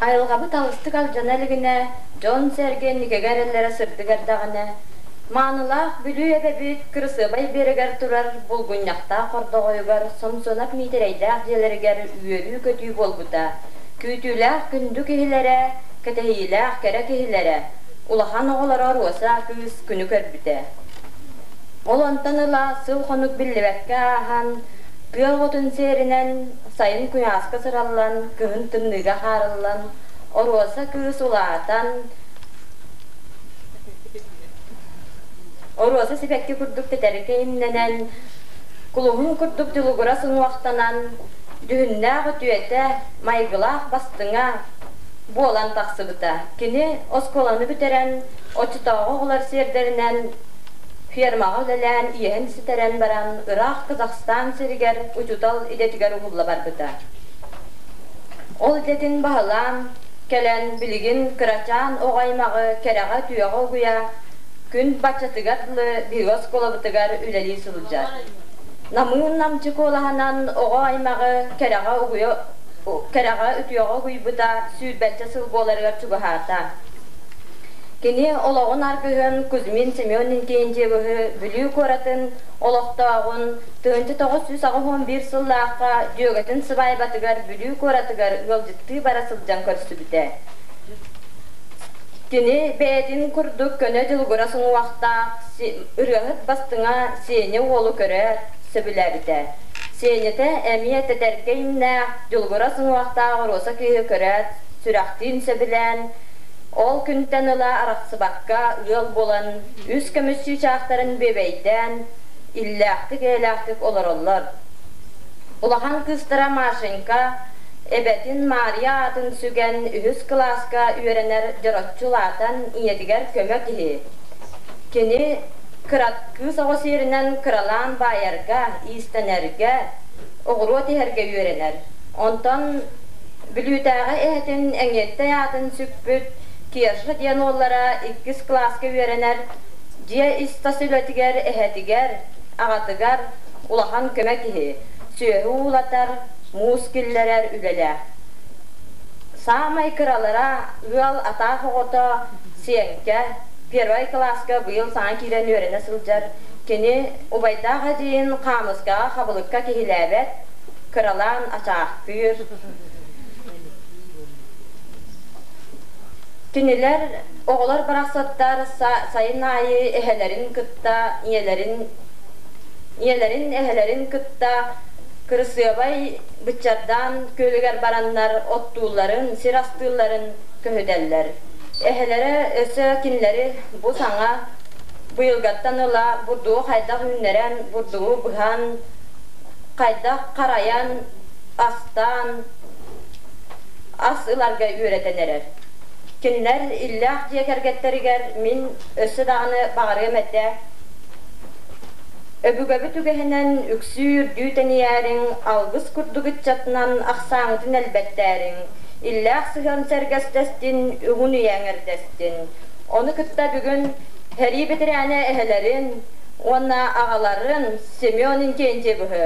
Speaker 6: Айылҕабыт алыстык алдьана илигинэ, дьон-сэргэ инникигэ эрэллэрэ сырдык эрдэҕинэ, маанылаах Бүлүү эбэбит кырасыабай биэрэгэр турар булгунньахтаах хордоҕойугар Сомсонов Миитэрэйдээх дьиэлэригэр үөрүү-көтүү буолбута. Күүтүүлээх күндү киһилэрэ, кэтэһиилээх кэрэ киһилэрэ, улахан оҕолоро Роса кыыс күнү көрбүтэ. Ол онтон ыла сыл-хонук биллибэккэ ааһан, тыа оҕотун сиэринэн сайын куйааска сыраллан, кыһын тымныыга хаарыллан, Оруоса кыыс улаатан, Оруоса сибэкки курдук тэтэркэ имнэнэн, кулуһун курдук дьулугурас уҥуохтанан, дьүһүннээх үтүөтэ, майгылаах бастыҥа буолан тахсыбыта. Кини оскуоланы бүтэрэн, оччотооҕу оҕолор сиэрдэринэн фермаҕа үлэлээн иэһин ситэрэн баран, ыраах Казахстан сиригэр учуутал идэтигэр уһулла барбыта. Ол идэтин баһылаан кэлэн, билигин кырачаан оҕо аймаҕы кэрэҕэ-үтүөҕэ угуйа, күн баччатыгар дылы биһиги оскуолабытыгар үлэлии сылдьар. Намыын намчы куолаһынан оҕо аймаҕы кэрэҕэ угуйа кэрэҕэ үтүөҕэ угуйбута сүүрбэччэ сыл буоларыгар чугаһаата. Кини олоҕун аргыһын Кузьмин Семен Инкентьевиһы Бүлүү куоратын олохтооҕун 1981 сыллаахха дьүөгэтин сыбаайбатыгар Бүлүү куоратыгар ыалдьыттыы бара сылдьан көрсүбүтэ. Кини бэйэтин курдук көнө дьулугурас уҥуохтаах ырыаһыт бастыҥа Сеня уолу көрөөт, сөбүлээбитэ. Сенята эмиэ тэтэркэй имнээх, дьулугурас уҥуохтаах Оруоса кыыһы көрөөт, сүрэхтиин сөбүлээн, ол күнтэн ыла арахсыбакка ыал буолан, үс көмүс чыычаахтарын бүөбэйдээн, иллээхтик-эйэлээхтик олороллор. Улахан кыыстара Машенька эбэтин Маарыйа аатын сүгэн үһүс кылааска үөрэнэр дьороччу улаатан ийэтигэр көмө киһи. Кини кыра кыыс оҕо сиэринэн кыралаан баайарга, иистэнэргэ, оҕуруо тиһэргэ үөрэнэр. Онтон Бүлүүтээҕи эһэтин Эҥиэттэй аатын сүкпүт Кеша диэн уоллара иккис кылааска үөрэнэр, дьиэ ис-тас үлэтигэр эһэтигэр, аҕатыгар улахан көмө киһи, сүөһү уулатар, муус киллэрэр үлэлээх. Саамай кыралара ыал атаах оҕото Сиэҥкэ первай кылааска быйыл саҥа киирэн үөрэнэ сылдьар. Кини убайдаах эдьиийин хаамыскаҕа хабылыкка киһилээбэт, кыралаан ачаахтыыр. Кинилэр оҕолор барахсаттар сайын аайы эһэлэрин кытта ийэлэрин ийэлэрин эһэлэрин кытта кырысыабай быччардаан күөлүгэр бараннар оттуулларын, сир астыылларын көһүтэллэр. Эһэлэрэ өссө кинилэри бу саҥа быйылгаттан ыла бурдугу хайдах үүннэрэн, бурдугу быһан, хайдах харайан, астаан, ас ыларга үөрэтэн эрэр. Кинилэр иллээх дьиэ кэргэттэригэр мин өссө даҕаны баҕарыам этэ. Өбүгэбит үгэһинэн үксүү-үрдүү тэнийээриҥ, алгыс курдук ыччатынан ахсааҥҥытын элбэттээриҥ. иллээх сыһыан сэргэстэстин, уһун үйэ эҥэрдэстин. Ону кытта бүгүн сэрии бэтэрээнэ эһэлэрин уонна аҕаларын Семен Инкентьевиһы,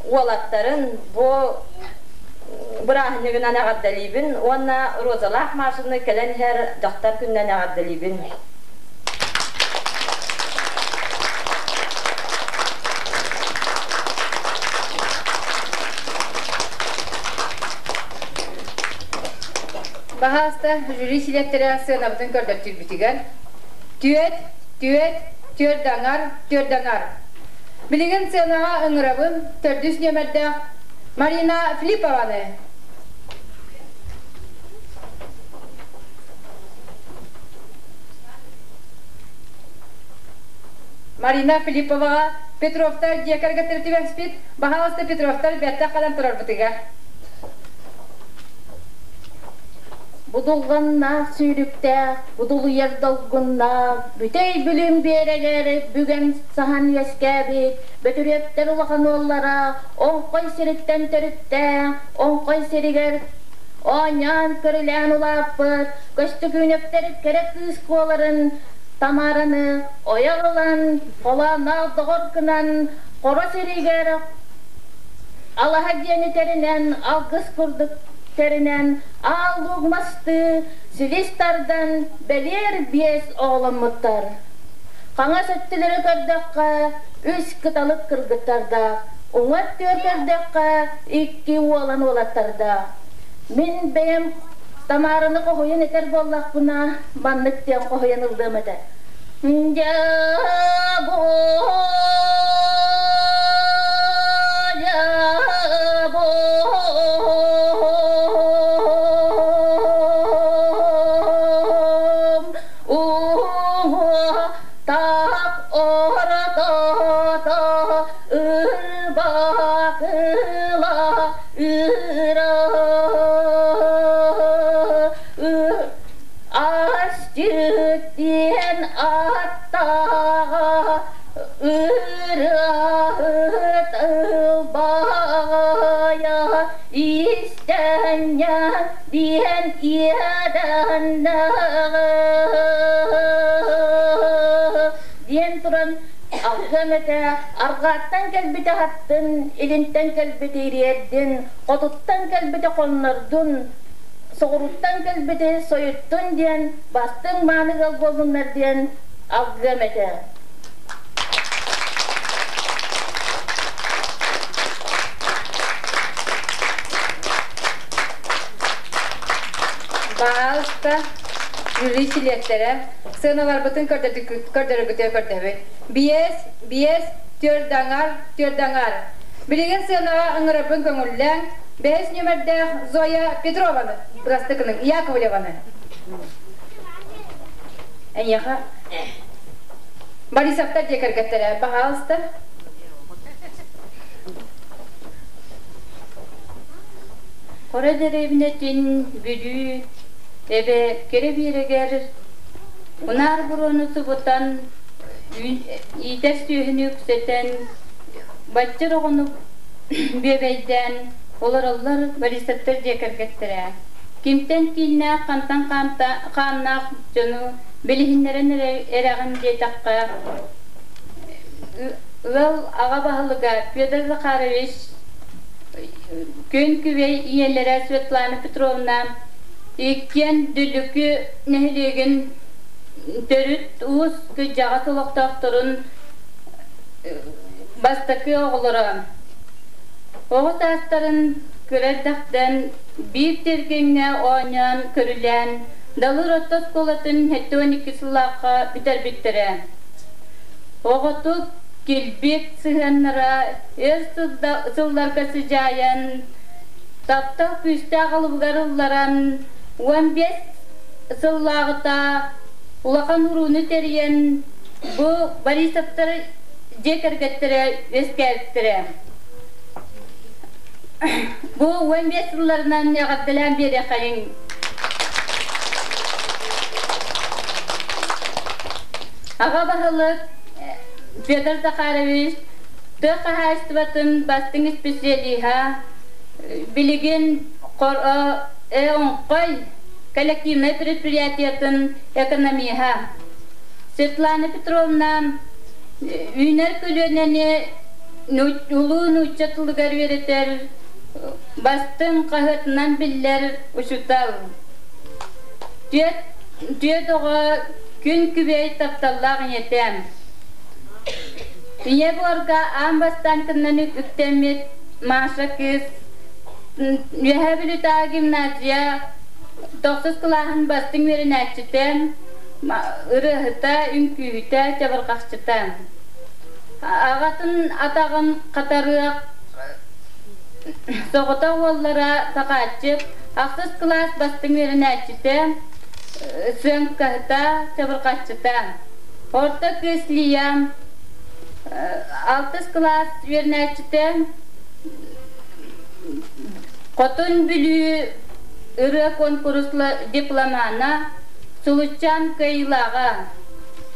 Speaker 6: уолаттарын бу бырааһынньыгынан эҕэрдэлиибин уонна Розалаах Машины кэлэн иһэр дьахтар күнүнэн эҕэрдэлиибин.
Speaker 1: Баһааста жюри чилиэттэрэ сыанабытын көрдөртүүрбүтүгэр түөт, түөт, түөрт аҥар, түөрт аҥар. Билигин сыанаҕа ыҥырабын төрдүс нүөмэрдээх Марина Филиппованы. Марина Филипповаҕа Петровтар дьиэ кэргэттэрэ түбэспит, баһаалыста Петровтар бэртэх ханан турарбытыгар.
Speaker 7: Будулҕаннаах сүүрүктээх, будулуйар долгуннаах, бүтэй бүлүүм биэрэгэр бүгэн саһан үөскээбит Бөтүрүөптэр улахан уоллара Оҥхой сириттэн төрүттээх, Оҥхой сиригэр оонньоон-көрүлээн улааппыт Көстөкүүнэптэр кэрэ кыыс куоларын Тамараны ойох ылан, холоонноох доҕор гынан, Хоро сиригэр алаһа диэни тэринэн, алгыс курдук тэринэн, аал луук мастыы, силис тардан, бэлиэр биэс оҕоломмуттар. Хаҥас өттүлэрэ көрдөххө, үс кыталык кыргыттардаах, уҥа өттүгэр көрдөххө, икки уолан уолаттардаах. Мин бэйэм Тамараны хоһуйан этэр буоллахпына, маннык диэн хоһуйан ыллыам этэ. Дьэ бу так ортото ырбакыла ыра Асчыт диэн аттаҕа ырыаһыт ылбаҕайа истэнньэҥ диэн иэдэннэҕэ диэн туран алгыам этэ арҕааттан кэлбити аһаттын, илинтэн кэлбити ириэрдин, хотуттан кэлбити хоннордун, соҕурууттан кэлбити сойуттун диэн бастыҥ мааны ыал буоллуннар диэн алгыам этэ.
Speaker 1: Баалта жюри чилиэттэрэ сыаналарбытын көрдөрөргүтүгэр көрдөһөбүт. Биэс, биэс, түөрт аҥар, түөрт аҥар. Билигин сыанаҕа ыҥырарбын көҥүллээҥ, бэһис нүөмэрдээх Зоя Петрованы, бырастыкының Яковлеваны. Эйиэхэ Борисовтар дьиэ кэргэттэрэ, баһаалыста.
Speaker 8: Хоро дэриэбинэтин Бүлүү эбэ кэрэ биэрэгэр унаар буруону субутан, иитэр сүөһүнү үксэтэн, баччыр оҕону бүөбэйдээн олороллор Борисовтар дьиэ кэргэттэрэ. Кимтэн кииннээх, хантан хааннаах дьону билиһиннэрэн эрэҕин диэтэххэ, ыал аҕа баһылыга Петр Захарович Күн күбэй ийэлэрэ Светлана Петровна иккиэн Дүллүкү нэһилиэгин төрүт уус кырдьаҕас олохтоохторун бастакы оҕолоро. Оҕо саастарын кыра эрдэхтэн биир тиэргэҥҥэ оонньоон көрүлээн Далыр орто оскуолатын 72 сыллаахха бүтэрбиттэрэ. Оҕотук килбик сыһыаннара өр сылларга сыдьаайан, таптал күүстээх алыбыгар ылларан, 15 сыллааҕыта улахан урууну тэрийэн, бу Борисовтар дьиэ кэргэттэрэ үөскээбиттэрэ. Бу 15 сылларынан эҕэрдэлээн биэриэххэйиҥ. Аҕа баһылык Федор Захарович тыа хаһаайыстыбатын бастыҥ исписэлииһэ, билигин Оҥхой коллективнай предприятиетын экономиһа. Светлана Петровна үүнэр көлүөнэни улуу нуучча тылыгар үөрэтэр бастыҥ хаһыатынан биллэр учуутал. Түөрт оҕо күн күбэй тапталлаах ийэтэ. Ийэ буорга аан бастаан кыннан үктэммит Маша кыыс Үөһээ Бүлүүтээҕи гимназия тохсус кылааһын бастыҥ үөрэнээччитэ, ырыаһыта, үҥкүүһүтэ, чабырҕахчыта. Аҕатын атаҕын хатарыах соҕотох уоллара Сахааччык ахсыс кылаас бастыҥ үөрэнээччитэ, сыаҥкаһыта, чабырҕахчыта. Орто кыыс Лия алтыс кылаас үөрэнээччитэ, Хотун Бүлүү ырыа куонкурус дипломана Сулуччаан кыайыылааҕа,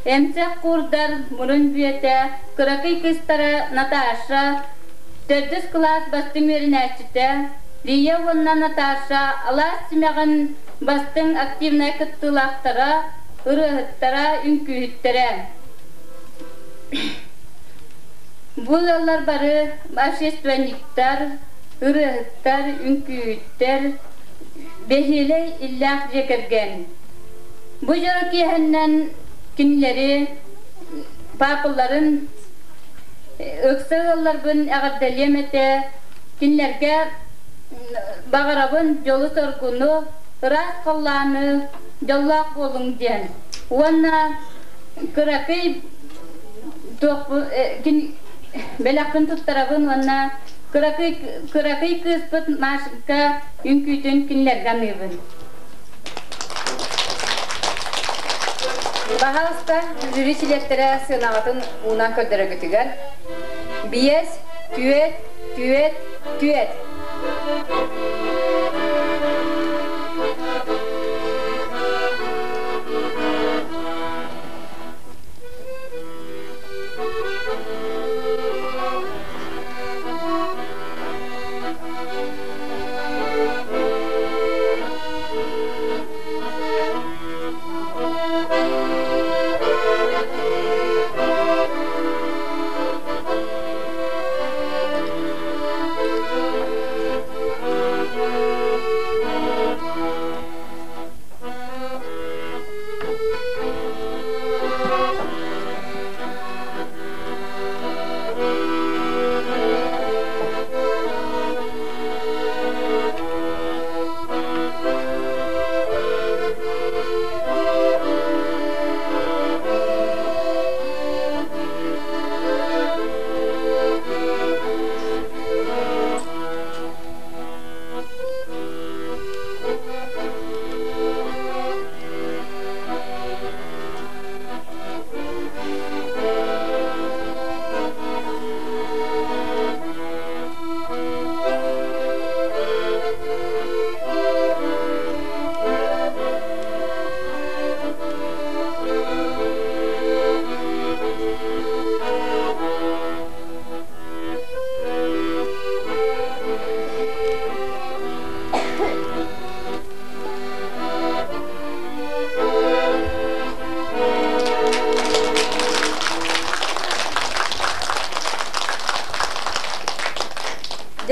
Speaker 8: эмсэх куурдар мурун бүөтэ кыракый кыыстара Наташа төрдүс кылаас бастыҥ үөрэнээччитэ, Лия уонна Наташа алаас симэҕин бастыҥ активнай кыттыылаахтара, ырыаһыттара, үҥкүүһүттэрэ. Бу ыаллар бары общественниктар, ырыаһыттар, үҥкүүһүттэр, бэһиэлэй иллээх дьиэ кэргэн. Бу дьоро киэһэннэн кинилэри паапаларын ыкса ыалларбын эҕэрдэлиэм этэ, кинилэргэ баҕарабын дьолу-соргуну, ыраас халлааны, дьоллоох буолуҥ диэн. Уонна кыракый бэлэхпин туттарабын уонна кыракый кыракый кыыспыт Машенька үҥкүүтүн кинилэргэ аныыбын.
Speaker 1: Баһаалыста, жюри чилиэттэрэ сыанаҕытын уунан көрдөрөргүтүгэр. Биэс, түөрт, түөрт, түөрт.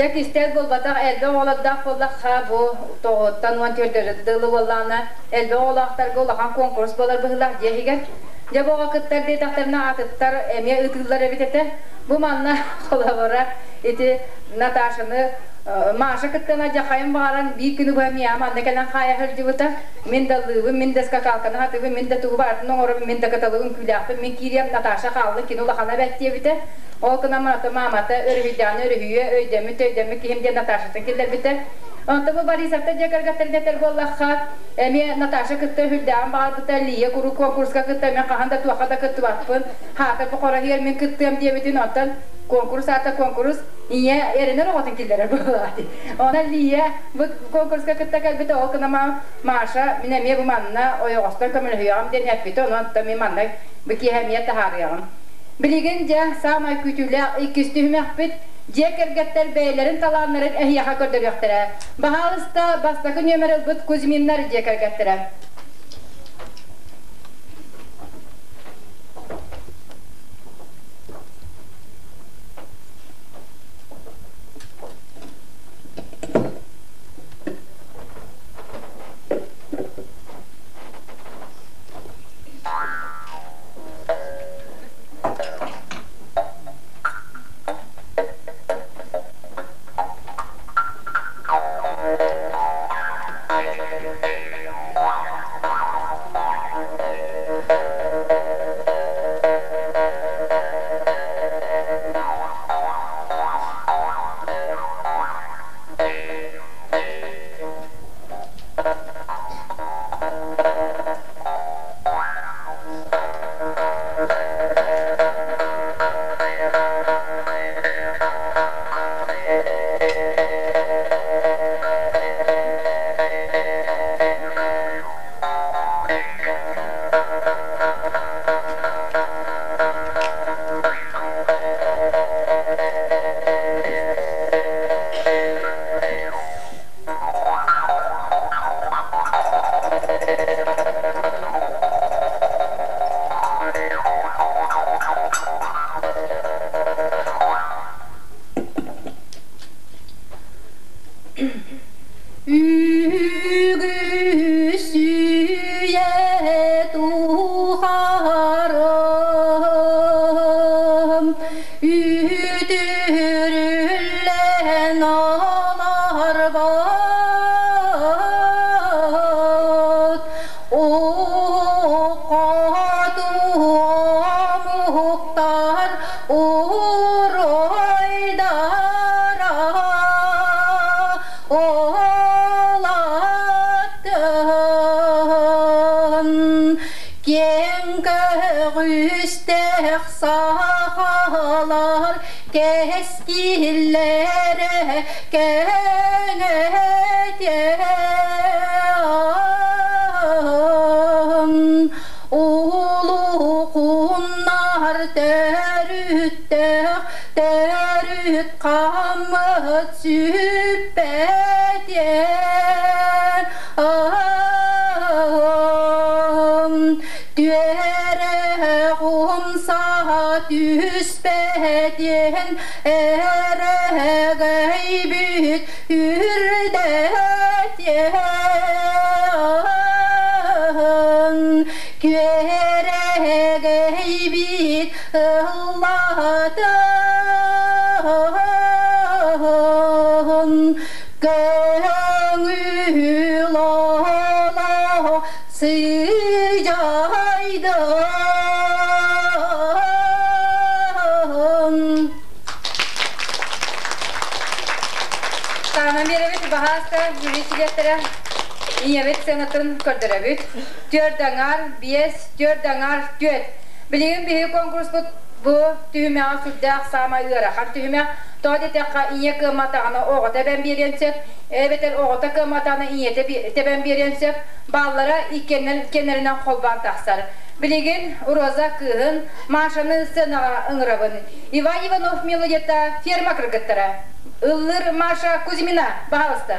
Speaker 1: Дьэ кистэл буолбатах элбэх оҕолордоох буоллахха бу тоҕуттан уон түөрдөрү дылы буоллаҕына элбэх оҕолоохторго улахан куонкурус буолар быһыылаах дьиэ иһигэр. Дьэ бу оҕо кыттар диэтэхтэринэ атыттар эмиэ ытыыллар эбит этэ. Бу манна холобура ити Наташаны Маша кыттана дьахайым баҕаран биир күнү быһа миэхэ манна кэлэн хаайа сылдьыбыта. Мин да ыллыыбын, мин да скакалканы хатыыбын, мин да тугу барытын оҥоробун, мин да кыталыгын күүлээхпин, мин киириэм, Наташа хааллын, кини улахана бэт диэбитэ. Ол гынан баран маамата өрүһүйдэҕинэ өрүһүйүө, өйдөммүт өйдөммүт киһим диэн Наташатын киллэрбитэ. Онтон бу Борисовтар дьиэ кэргэттэрин этэр буоллахха, эмиэ Наташа кытта үһүрдээҕин баҕарбыта, Лия куруук куонкуруска кытта мен хаһан да туохха да кыттыбаппын, хаата бу хороһуйар мин кыттыам диэбитин, онтон куонкурус аата куонкурус, ийэ эрэнэр оҕотун киллэрэр буоллаҕа дии. Онон Лия бу куонкуруска кытта кэлбитэ, ол гынан Маша мин эмиэ бу манна ойоҕостон көмөлөһүөҕүм диэн эппитэ, онон мин манна бу киэһэ эмиэ таһаарыаҕым. Билигин дьэ саамай күүтүүлээх иккис түһүмэхпит. Дьиэ кэргэттэр бэйэлэрин талааннарын эһиэхэ көрдөрүөхтэрэ. Баһаалыста, бастакы нүөмэр ылбыт Кузьминнар дьиэ кэргэттэрэ. Үгүсүйэ тухарым, үтүрүллэн олорбот, Омуктар уруйдара олаттын, киэҥ көҕүстээх сахалар кэскиллэрэ кэҥэтиэн, улуукуннар төрүттээх төрүт хаммыт сүппэтиэн, түөрэх умса түспэтиэн, эрэгэйбит үрдэтиэн, күөрэгэйбит ыллатын, көҥүл олох сыдьайдын. Таана биэрэбит баһааста жюри чилиэттэрэ ийэбит сыанатын көрдөрөбүт. Түөрт аҥаар, биэс, түөрт аҥаар, түөрт. Билигин биһиги конкурспут бу түһүмэҕэ сүрдээх саамай ыарахан түһүмэх. Тоҕо диэтэххэ, ийэ кыамматаҕына оҕо тэбэн биэриэн сөп, эбэтэр оҕото кыамматаҕына ийэтэ тэбэн биэриэн сөп. Бааллара иккиэннэр иккиэннэринэн холбоон тахсар. Билигин Роза кыыһын Машаны сценаҕа ыҥырабын. Иван Иванов мелодията ферма кыргыттара. Ыллыр Маша Кузьмина, пожалуйста.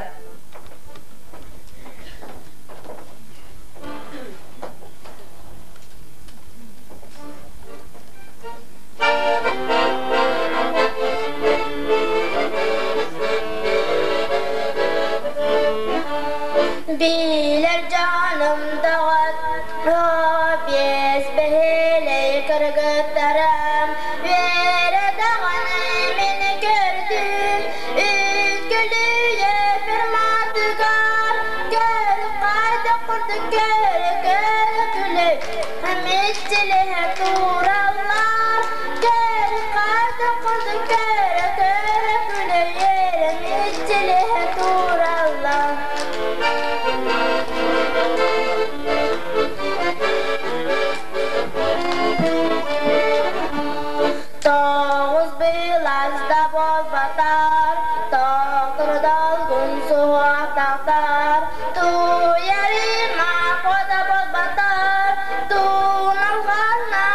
Speaker 9: Билэр дьонум доҕотто биэс бэһиэлэй кыргыттарым үөрэ даҕаны мин көрдүм үт көлүйэ ферматыгар көр хайдах курдук көр көр күлү миччилиһэ тураллар көр хайдах курдук көр көр күлү миччилиһэ тураллар. Тоҕус былас да буолбатар, тохтор долгун суһуохтахтар, туйарыма да буолбатар, туналҕана.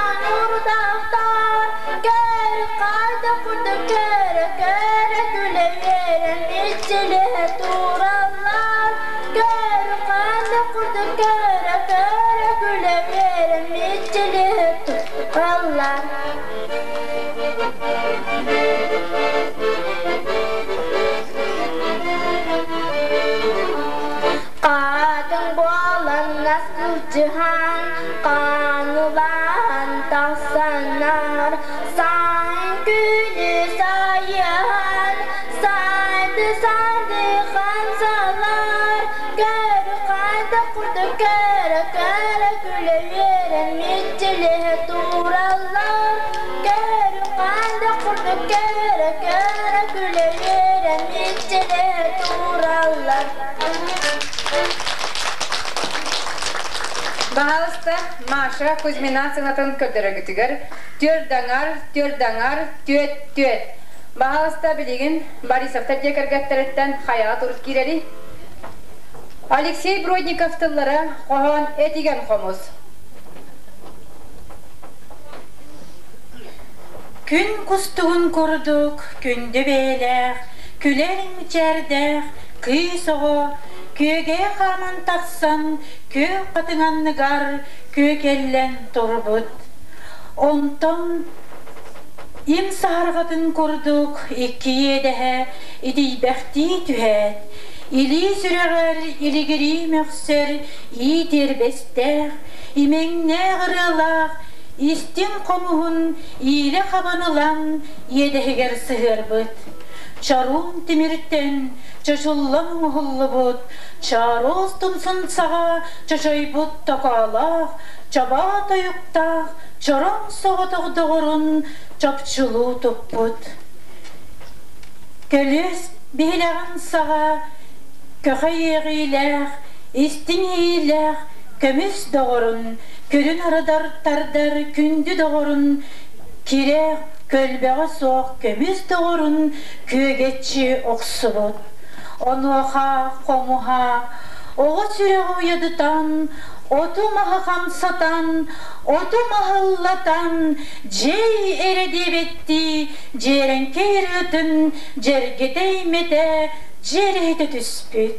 Speaker 9: Курдьуһан, ханулаан тахсаннар, Сайын күнү сайыһан, сайды-сайды хамсалар, Көрү хайдах курдук көрө-көрө күлэ үөрэн мичилиһэ тураллар. Көрү хайдах курдук көрө-көрө күлэ үөрэн мичилиһэ тураллар.
Speaker 1: Баһаалыста, Маша Кузьмина саҥатын көрдөрөргүтүгэр түөрт аҥар, түөрт аҥар, түөт, түөт. Баһаалыста, билигин Борисовтар дьиэ кэргэттэриттэн хайаҕа турут киирэрий? Алексей Бродников тыллара хоһоон этигэн хомус.
Speaker 5: Күн кустугун курдук күндү бэйэлээх, күлэр мичээрдээх кыыс оҕо күөгэйэ хааман тахсан күөх хатыҥ анныгар күөкэллэн турбут. Онтон им саһарҕатын курдук икки иэдэһэ итийбэхтии түһээт, илии сүрэҕэр илигирии мөхсөр ии тиэрбэстээх, имэҥнээх ырыалаах истиҥ хомуһун иилэ хабан ылан иэдэһигэр сыһыарбыт. Чоруун тимиртэн чочуллан оҥоһуллубут чооруос тумсун саҕа чочойбут токоолоох, чобоо тойуктаах чороҥ соҕотох доҕорун чопчулуу туппут. Көлүөс биһилэҕин саҕа көхө иэҕиилээх, истиҥ иилээх көмүс доҕорун, күрүн арыдар тардар күндү доҕорун кирэ көлбөҕө суох көмүс доҕорун күөгэччи охсубут. Онуоха хомуһа оҕо сүрэҕи уйадытан, оту-маһы хамсатан, оту-маһы ыллатан, дьиэй эрэ диэбэттии дьиэрэҥкэй ырыатын дьэргэтэ имэтэ дьиэрэһитэ түспүт.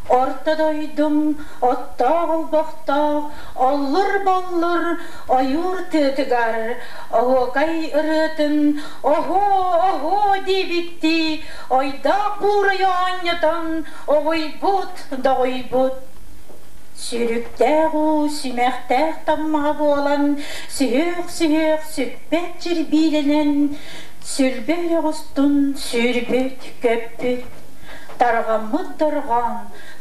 Speaker 5: Орто дойдум оттоох олбохтоох оллур-боллур ойуур тыатыгар оһуокай ырыатын оһуо-оһуо диэбиттии ойдоох буурайы оонньотон оҕуйбут доҕуйбут. Сүрүктээх уу сүмэхтээх таммаҕа буолан сүһүөх-сүһүөх сүппэт чирбиилэнэн сүлбэ үрэх устун сүүрбүт көппүт. Тарҕаммыт дорҕоон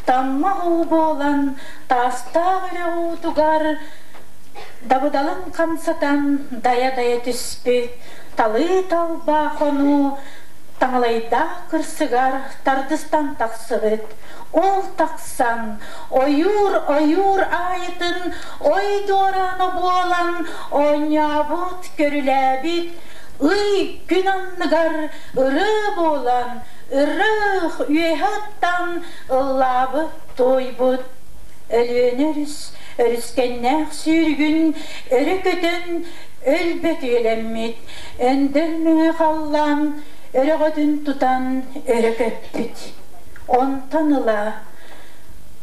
Speaker 5: таммах уу буолан таастаах үрэх уутугар дабыдалын хамсатан дайа-дайа түспүт талыы талба хонуу таҥалайдаах кырсыгар тардыстан тахсыбыт. Ол тахсан ойуур ойуур аайытын ой дуораана буолан оонньообут, көрүлээбит, ый күн анныгар ырыа буолан ырыах үөһэ ыттан ыллаабыт, туойбут. Өлүөнэ өрүс өрүскэннээх сүүрүгүн өрө көтөн өлбөт үйэлэммит, өндөл мөҥө халлаан өрөҕөтүн тутан өрө көппүт. Онтон ыла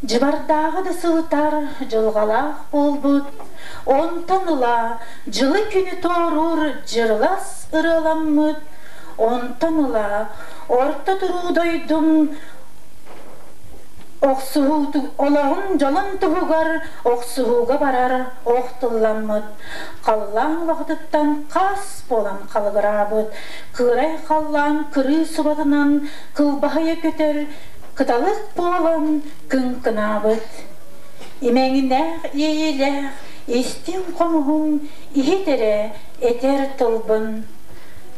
Speaker 5: дьыбардааҕы да сылытар дьылҕалаах буолбут, онтон ыла дьылы-күнү туоруур дьырылас ырыаламмыт, онтон ыла орто туруу дойдум охсуһуу олоҕун дьолун туһугар охсуһууга барар ох тылламмыт, халлаан улахатыттан хас буолан халыгыраабыт, кыырай халлаан кырыы субатынан кылбаһыйа көтөр кыталык буолан кыҥкынаабыт. Имэҥнээх иэйиилээх истиҥ хомуһуҥ иһит эрэ этэр тылбын.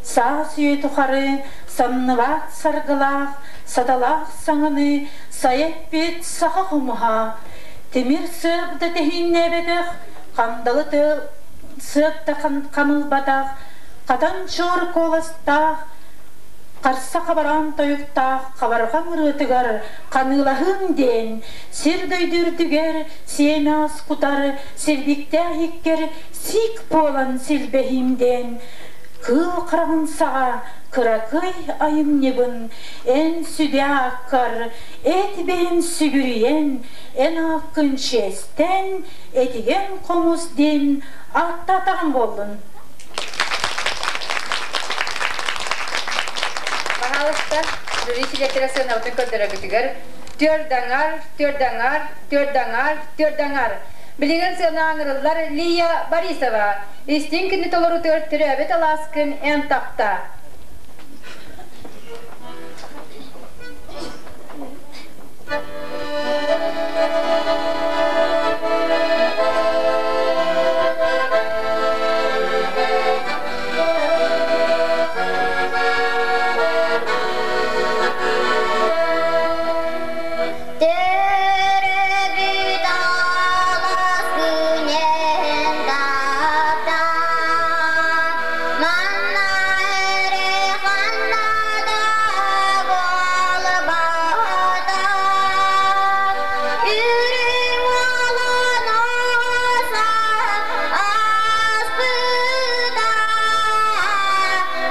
Speaker 5: Саас үйэ тухары самныбат саргылаах, саталаах саҥаны сайа эппит саха хомуһа тимир сыап да тэһииннээбэтэх, хандалы сыап да хамылбатах, хатан чуор куоластаах, харса хабараан тойуктаах хабарҕаҥ ырыатыгар ханыылаһыым диэн сир-дойду үрдүгэр сиэмэ ас кутар силбиктээх иккэр сиик буолан силбэһиим диэн кыыл хараҕын саҕа кыракый айымньыбын эн сүдэ ааккар эт бэйэм сүгүрүйэн эн ааккын чиэстэн этигэн хомус диэн ааттаатаҕым буоллун.
Speaker 1: Пожалуйста, жюри чилиэттэрэ сыанабытын көрдөрөргүтүгэр түөрт аҥар, түөрт аҥар, түөрт аҥар, түөрт аҥар. Билигин сыана ыҥырыллар Лия Борисова. Истиҥ кини толорутугар төрөөбүт алааскын эн тапта.
Speaker 9: Төрөбүт алаас күнэн таптаа, манна эрэ ханна да буолбатах. Үрүҥ уолун оса ааспыта,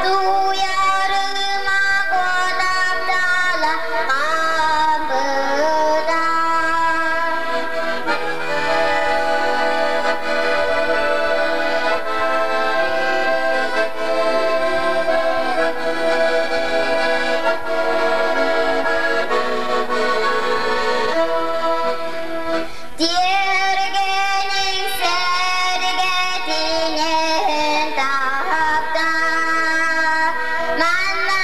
Speaker 9: туйарыма куотаптала хаампыта. Тиэргэниҥ сэргэтинэн таптаа, манна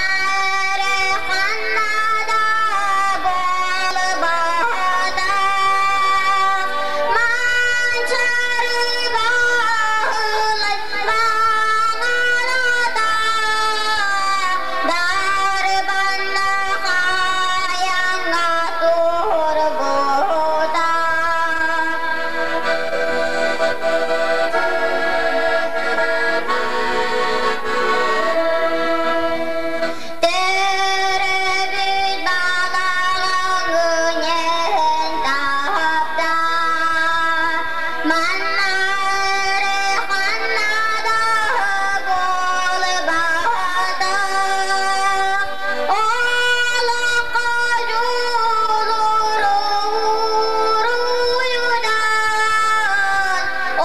Speaker 9: эрэ ханна да буолбатах. Манчаары баһылай маҥалата, дарбанна хайаҥҥа турбута. Төрөбүт балаҕаҥын таптаа, манна эрэ ханна да буолбатах. Олоххо дьулуруйдан,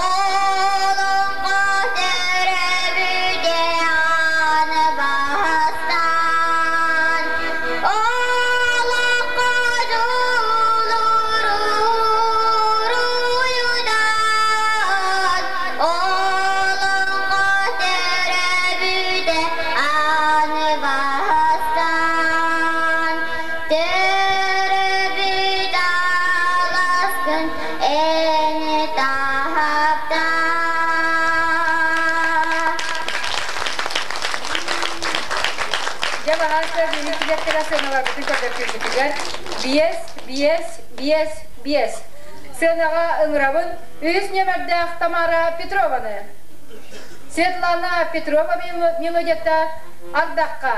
Speaker 9: олоҥхо төрөбүтэ аан бастаан. Олоххо дьулуруйдан, олоҥхо төрөбүтэ аан бастаан. Төрөбүт аласкын эн таптаа.
Speaker 1: Дьэ баһаалыста бүгүн килиэптэрэ сыаналарбытын көрдөрбүппүтүгэр биэс, биэс, биэс, биэс. Сыанаҕа ыҥырабын үһүс нүөмэрдээх Тамара Петрованы. Светлана Петрова мелодията Ардахха.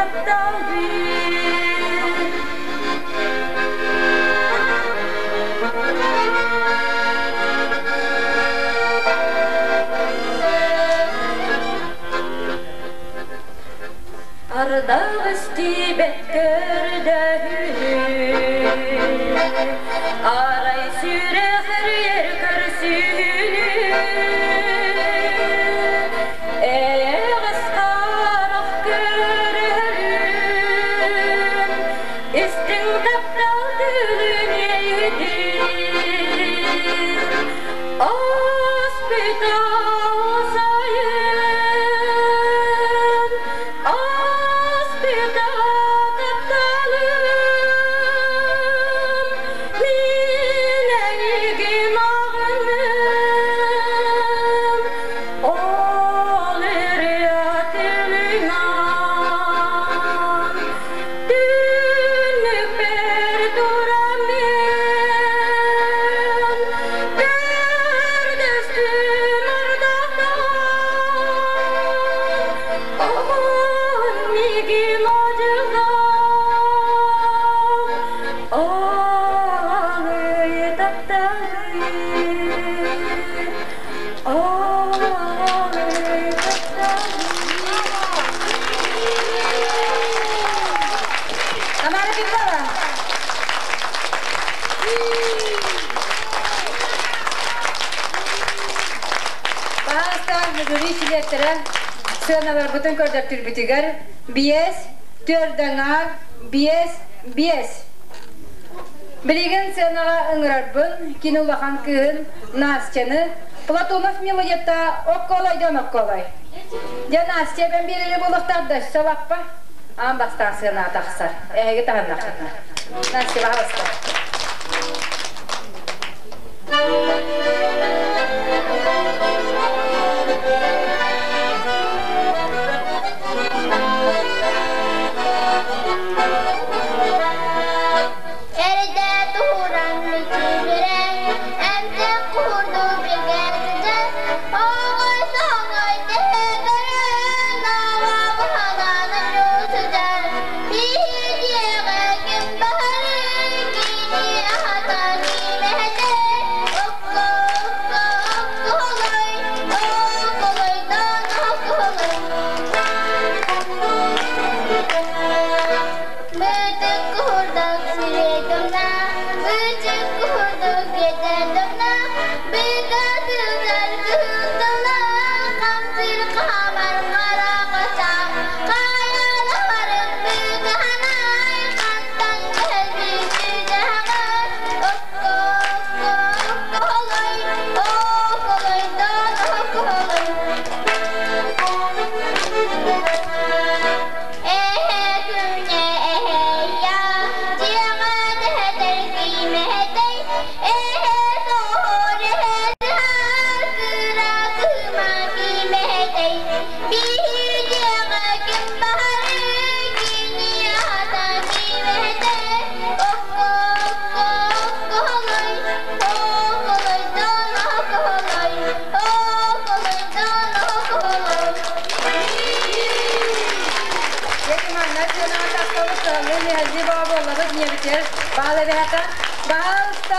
Speaker 10: тапталбын. Ардах истибэт көрдөһүүнү, Арай сүрэх эрийэр көрсүүнү. Эйэҕэс харах көрөрүн, Истиҥ таптал тылын иэйитин. Ааспыта сайын, ааспыта тапталым, мин эйигин аҕынным, ол ырыа тылынан түннүкпэр тураммын, көрдөстүм ардахтан, оҕон миигин одьулаан, оҕолуй тапталыы, оҕолуй тапталыы.
Speaker 1: Тамара Петрова. Паста жюри чилиэттэрэ сыаналарбытын көрдөртүрбүтүгэр биэс, түөрдэҥаар, биэс, биэс. Билигин сыанаҕа ыҥырарбын кини улахан кыыһын Настяны Платонов мелодията окколойдон окколой. Дьэ Настя эбэн биэрэри буолуохтаах да өссө лаппа аан бастаан сыанаҕа тахсар. Эһиги таһыннаххытына. Настя, пожалуйста.
Speaker 9: Эрдэ туһуран мүчүрэн, эмтэх курдук билгэ сылдьар, оҕой соҥой тэһэ көрөн, аҕа баһанан сылдьар. Биһи дьиэҕэ ким баһарый, кини аһатан имэһэтэ, окко, окко, окколой, окколойдон окколой. Бытык курдук сирэй тумна, бычык курдук этэ тумна, быка сылдьар кыһыл тыла, хамсыыр хаамар хара хачаах, хайалаһарын быкаһанай, хантан кэлбит дьаһаҕай, окко, окко, окколой, окколойдон окколой. Эһэ күнэ эһэйя, дьиэҕэ тэһэтэр киимэһэтэй, эһэ соһор эһэ кыра кыыма киимэһэтэй, биһи дьиэҕэ ким баһарый, кини аһата киимэһэтэй, окко, окко, окколой, окколойдон окколой, окколойдон окколой.
Speaker 1: Манна сыанаҕа тахсабыт кыһаллыы миһэллии баҕа буоллабыт ньиэбитигэр баал эбэһэтэ. Баһаалыста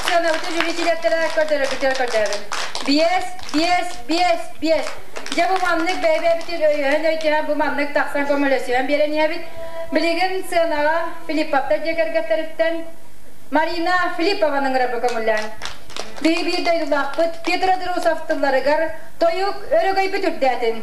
Speaker 1: сыанабыты жюри чилиэттэрэ көрдөрөргүтүгэр көрдөһөбүн. Биэс, биэс, биэс, биэс. Дьэ бу маннык бэйэ-бэйэбитин өйөһөн өйдөһөн бу маннык тахсан көмөлөсүһэн биэрэн иһэбит. Билигин сыанаҕа Филипповтар дьиэ кэргэттэриттэн Марина Филиппованы ыҥырарбы көҥүллээн. Биһи биир дойдулаахпыт Петр Андросов тылларыгар тойук өрөгөйбүт үрдээтин.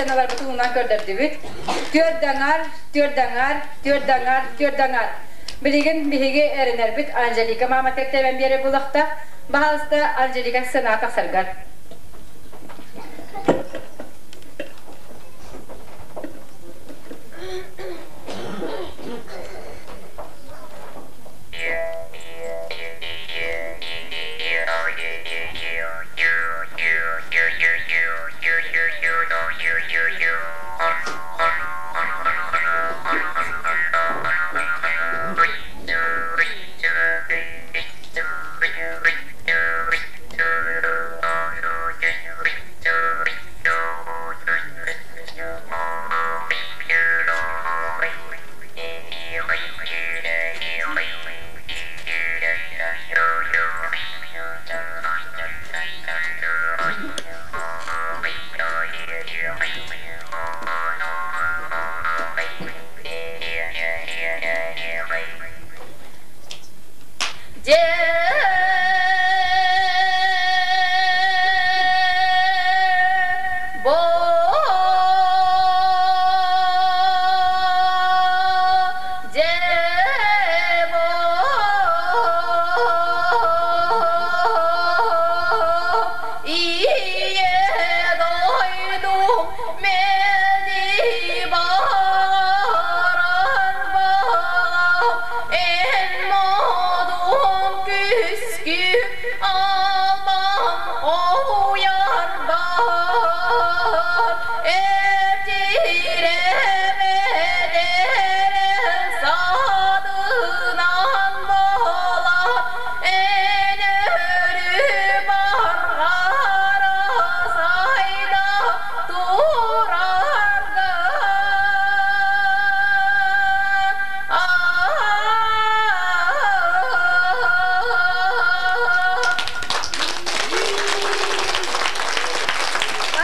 Speaker 1: сыаналарбытын уунан көрдөрдүбүт. Түөрт аҥар, түөрт аҥар, түөрт аҥар, түөрт аҥар. Билигин биһиги эрэнэрбит Анжелика мааматыгар тэбэн биэрэр булахтаах. Баһаалыста, Анжелика сыанаҕа тахсаргар.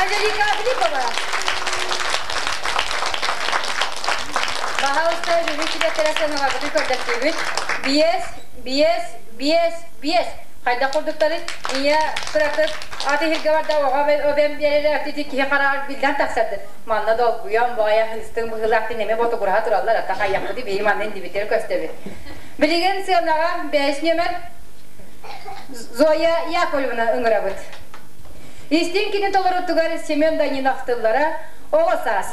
Speaker 1: Анжелика Филиппова. Баһаалыста бүгүн силэттэрэ сыаналарбытын көрдөрдүбүт. Биэс, биэс, биэс, биэс. Хайдах курдуктары ийэ кыратык аты иһиргэ барда оҕо обем биэрэрэ ити киһи хараҕар биллэн тахсардыр. Манна долгуйан баҕайа хыстыҥ быһыылаах тинэми ботугураһа тураллар ата хайахпыты биһи манна индибитер көстөбүт. Билигин сыанаҕа бэс нүөмэр Зоя Яковлевна ыҥырабыт. Истиҥ кини толорутугар Семен Данилов тыллара оҕо саас.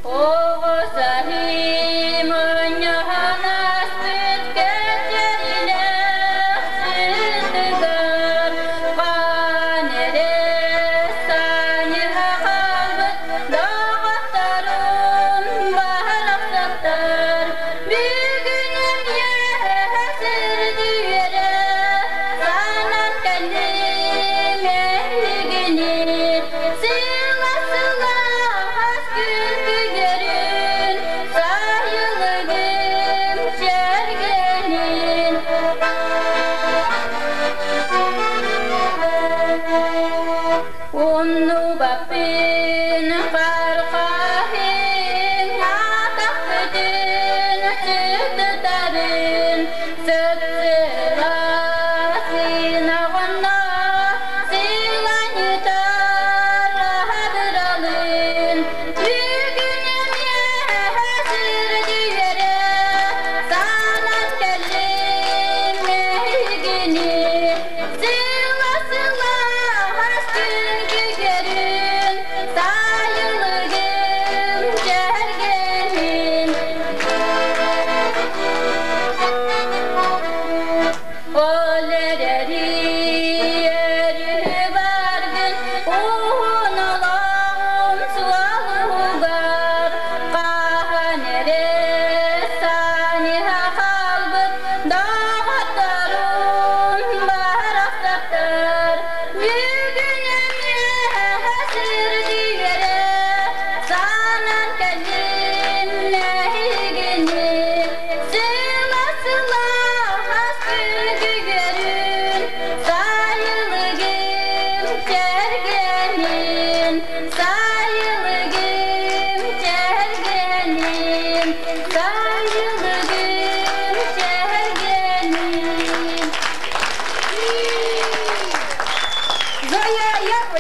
Speaker 8: Оҕо саһым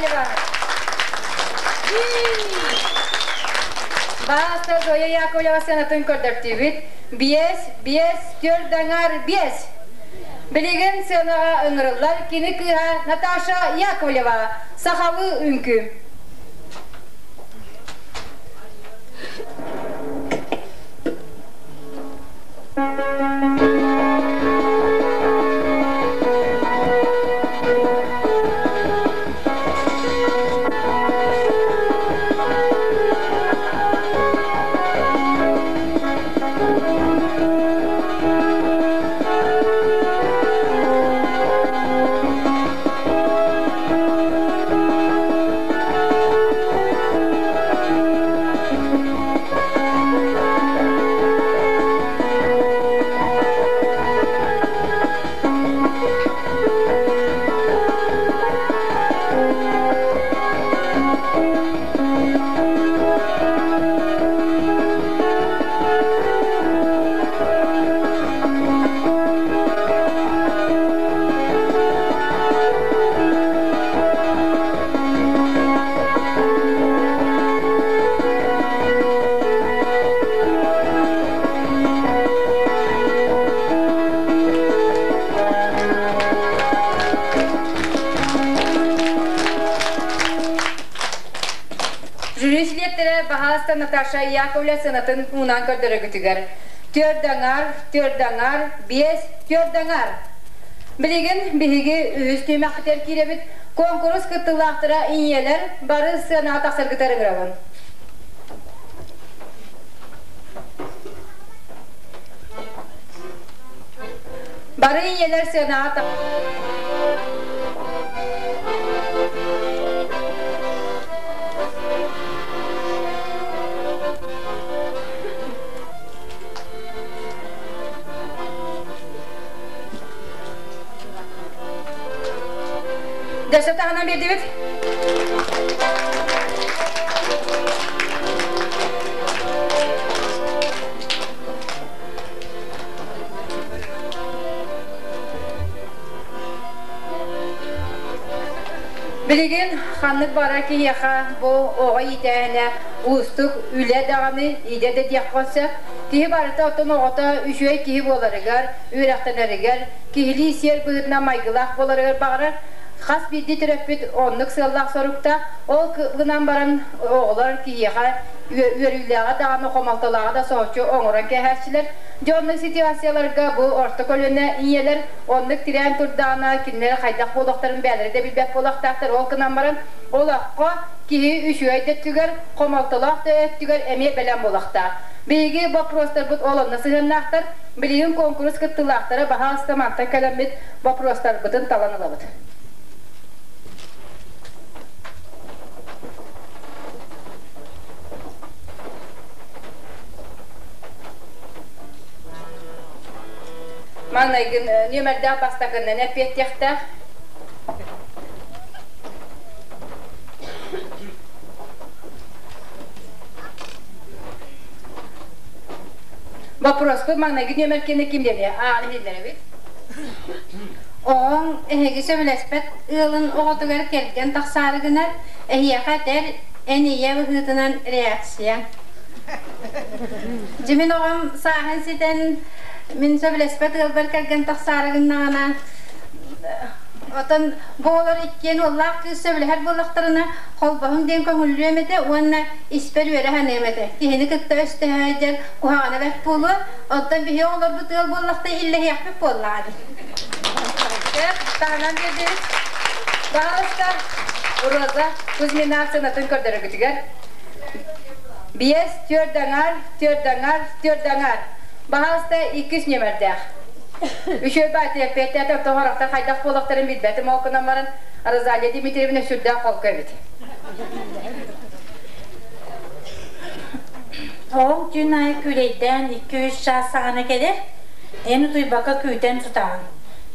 Speaker 1: Яковлева. Бааса Зоя Яковлева сыанатын көрдөртүүбүт. Биэс, биэс, түөрт аҥар, биэс. Билигин сыанаҕа ыҥырыллар кини кыыһа Наташа Яковлева сахалыы үҥкүү. Жюри чилиэттэрэ баһаалыста Наташа Яковлев сыанатын уунан көрдөрөгүтүгэр. Түөрт аҥар, түөрт аҥар, биэс, түөрт аҥар. Билигин биһиги үһүс түһүмэхпитигэр киирэбит. Куонкурус кыттыылаахтара ийэлэр бары сыанаҕа тахсаргытыгар ыҥырабын. Бары ийэлэр сыанаҕа Дэсэ таһынан биэрдибит. Билигин ханнык барар киһиэхэ бу оҕо иитээһинэ уустук үлэ даҕаны, идэ да диэххэ сөп. Киһи барыта оттон оҕото үчүгэй киһи буоларыгар, үөрэхтэнэригэр, киһилии сиэр быһыытынан майгылаах буоларыгар баҕарар. Хас биирдии төрөппүт оннук сыаллаах соруктаах. Ол гынан баран оҕолор киһиэхэ үөрүүлээҕи даҕаны, хомолтолооҕу да соһуччу оҥорон кээһээччилэр. Дьэ оннук ситуацияларга бу орто көлүөнэ ийэлэр оннук тирээн турдаҕына кинилэр хайдах буолуохтарын бэйэлэрэ да билбэт буолуохтаахтар. Ол гынан баран олоххо киһи үчүгэй да өттүгэр, хомолтолоох да өттүгэр эмиэ бэлэм буолуохтаах. Биһиги боппуруостарбыт ол онно сыһыаннаахтар. Билигин куонкурус кыттыылаахтара баһаалыста мантан кэлэммит боппуруостарбытын талан ылабыт. Маҥнайгын нүөмэрдээх бастакыннан эппиэттиэхтээх. Вопроспут маҥнайгы нүөмэр кини ким диэни ааны биллэрэбит.
Speaker 4: Оҕоҥ эһиги сөбүлэспэт ыалын оҕотугар кэргэн тахсаары гынар, эһиэхэ этэр эн ийэ быһыытынан реакция. Дьимин оҕом сааһын ситэн мин сөбүлэспэт ыалбар кэргэн тахсаары гыннаҕына отон бу оҕолор иккиэн уоллаах кыыс сөбүлэһэр буоллахтарына холбоһуҥ диэн көҥүллүөм этэ уонна испэр үөрэ саныам этэ. Киһини кытта өстөһө дьэр куһаҕана бэрт буолуо. Оттон биһи оҕолорбут ыал буоллахта иллэһиэхпит буоллаҕа дии.
Speaker 1: Таһынан биэрдибит. Баһаалыста Роза Кузьмина сыанатын көрдөрөргүтүгэр. Биэс, түөрт аҥар, түөрт аҥар, түөрт аҥар. Баһаалыста иккис нүөмэрдээх. Үчүгэй баати эппиэттээтэ тоһорохтор хайдах буолуохтарын билбэтим ол гынан баран Розалия Дмитриевна сүрдээх холку эбит.
Speaker 5: Оҕоҥ түүн аайы күүлэйдээн икки-үс чаас саҕана кэлэр, эн утуйбакка күүтэн сытаҕын.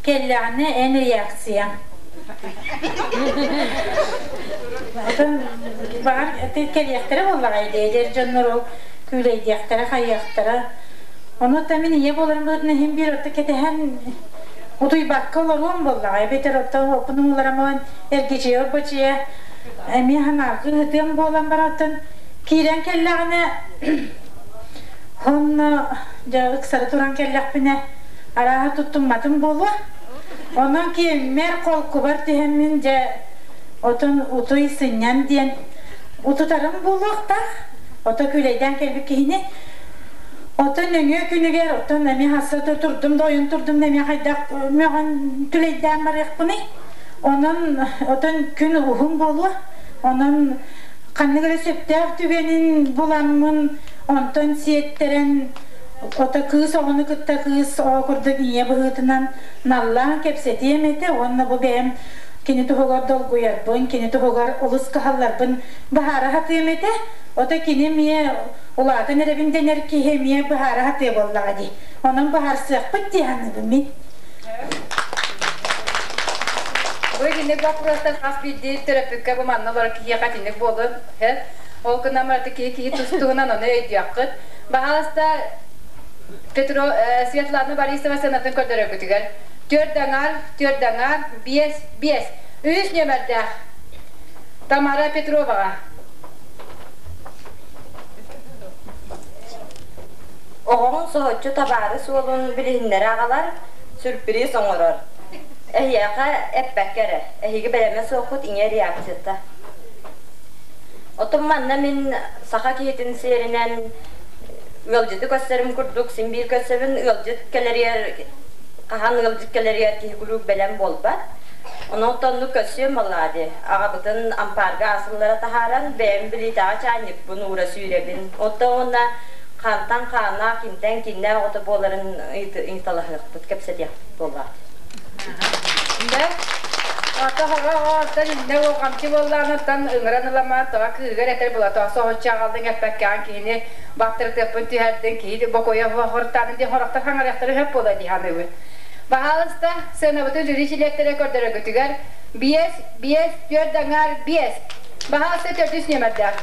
Speaker 5: Кэллэҕинэ эн реакцияҥ. Отон баҕар кэлиэхтэрэ буоллаҕа эдэр дьоннор ол күүлэйдиэхтэрэ, хайыахтара. Ону та мин ийэ буоларым быһыытынан иһин биир отто кэтэһэн утуйбакка олоруом буоллаҕа эбэтэр оттон уоппун уулараман эргичийэ-орбочуйа. Эмиэ санааргыы ытыам буолан барантан киирэн кэллэҕинэ онно дьэ ыксары туран кэллэхпинэ арааһа туттумматым буолуо. Онон киэммэр холкубар түһэммин дьэ отон утуй сынньан диэн утутарым буолуохтаах. Ото күлэйдээн кэлбит киһини Отон нөҥүө күнүгэр оттон эмиэ хасса турдум да ойон турдум да эмиэ хайдах мөҕөн түлэйдээн барыахпыный. Онон отон күн уһун буолуо. Онон ханнык эрэ сөптөөх түгэнин буламмын онтон сиэттэрэн ото кыыс оҕону кытта кыыс оҕо курдук ийэ быһыытынан наллаан кэпсэтиэм этэ уонна бу бэйэм кини туһугар долгуйарбын, кини туһугар олус кыһалларбын быһаара сатыам этэ. Ото кини эмиэ улаатан эрэбин дэнэр киһи эмиэ быһаара сатыа буоллаҕа дии. Онон быһаарсыахпыт дии саныыбын мин.
Speaker 1: Бу итинник боппуруостар хас биирдии төрөппүккэ бу манна олорор киһиэхэ итинник буолуон сөп. Ол гынан баран киһи киһи тус-туһунан ону өйдүөххүт. Баһаалыста Петро Светлана Борисова сыанатын көрдөрөргүтүгэр түөрт аҥаар, түөрт аҥаар, биэс, биэс. Үһүс нүөмэрдээх Тамара Петроваҕа.
Speaker 6: Оҕоҥ соһуччу табаары суолун билиһиннэрэ аҕалар, сюрприз оҥорор. Эһиэхэ эппэккэ эрэ, эһиги бэлэмэ суоххут иҥэ реакцията. Оттон манна мин саха киһитин сиэринэн ыалдьыты көрсөрүм курдук син биир көрсөбүн, ыалдьыт кэлэригэр хаһан ыалдьыт кэлэригэр киһи куруук бэлэм буолбат. Онон оннук көрсүөм буоллаҕа дии. Аҕабытын ампаарга асыллара таһааран, бэйэм билиитэҕэ чаанньыкпын уура сүүрэбин. Оттон уонна хантан хааннаах, кимтэн киннээх оҕото буоларын ыйыталаһыахпыт, кэпсэтиэхпит буоллаҕа.
Speaker 1: Дэ, ата хоро-оттон иннэ уолҕамчы буоллаҕына, ыҥыран ыламаан тоҕо кыыһыгар этэр була тоҕо соһуччу аҕалдыҥ эппэккэҕин киһини баттырытыаппын түһэрдиҥ, киһи бокуойа хортаатын диэн хорохтор хаҥарыахтара сөп буолуо дии саныыбын. Баһаалыста, сыанабытын жюри чилиэттэрэ көрдөрөргүтүгэр биэс, биэс, түөрт аҥаар, биэс. Баһаалыста төрдүс нүөмэрдээх.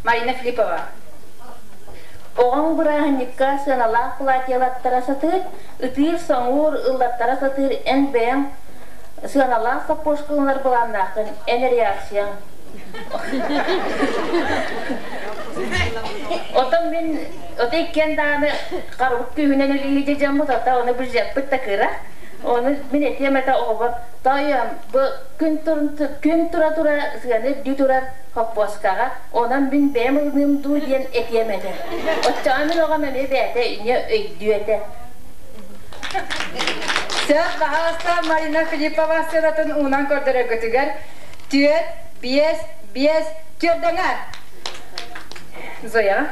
Speaker 1: Марина Филиппова.
Speaker 7: Оҕоҥ бырааһынньыкка сыаналаах платьелаттара сатыыр, ытыыр-соҥуур, ыллаттара сатыыр эн бэйэҥ сыаналаах саппуошка ылынар былааннааххын, эн реакцияҥ. Отон мин ото иккиэн даҕаны харыбыт күүһүнэн үлэлиир дьоммут, ото ону бюджеппыт да кыра. Ону мин этиэм этэ оҕобор, тоойуом, бу күн, күн тура-тура сыана үрдүү турар хоппуоскаҕа, онон мин бэйэм ылыныым дуу диэн этиэм этэ. Оччоҕо мин оҕом эмиэ бэйэтэ иньэ өйдүө этэ.
Speaker 1: Сөп, баһаалыста Марина Филиппова сыанатын уунан көрдөрөргүтүгэр түөрт, биэс, биэс, түөрт аҥаар. Зоя.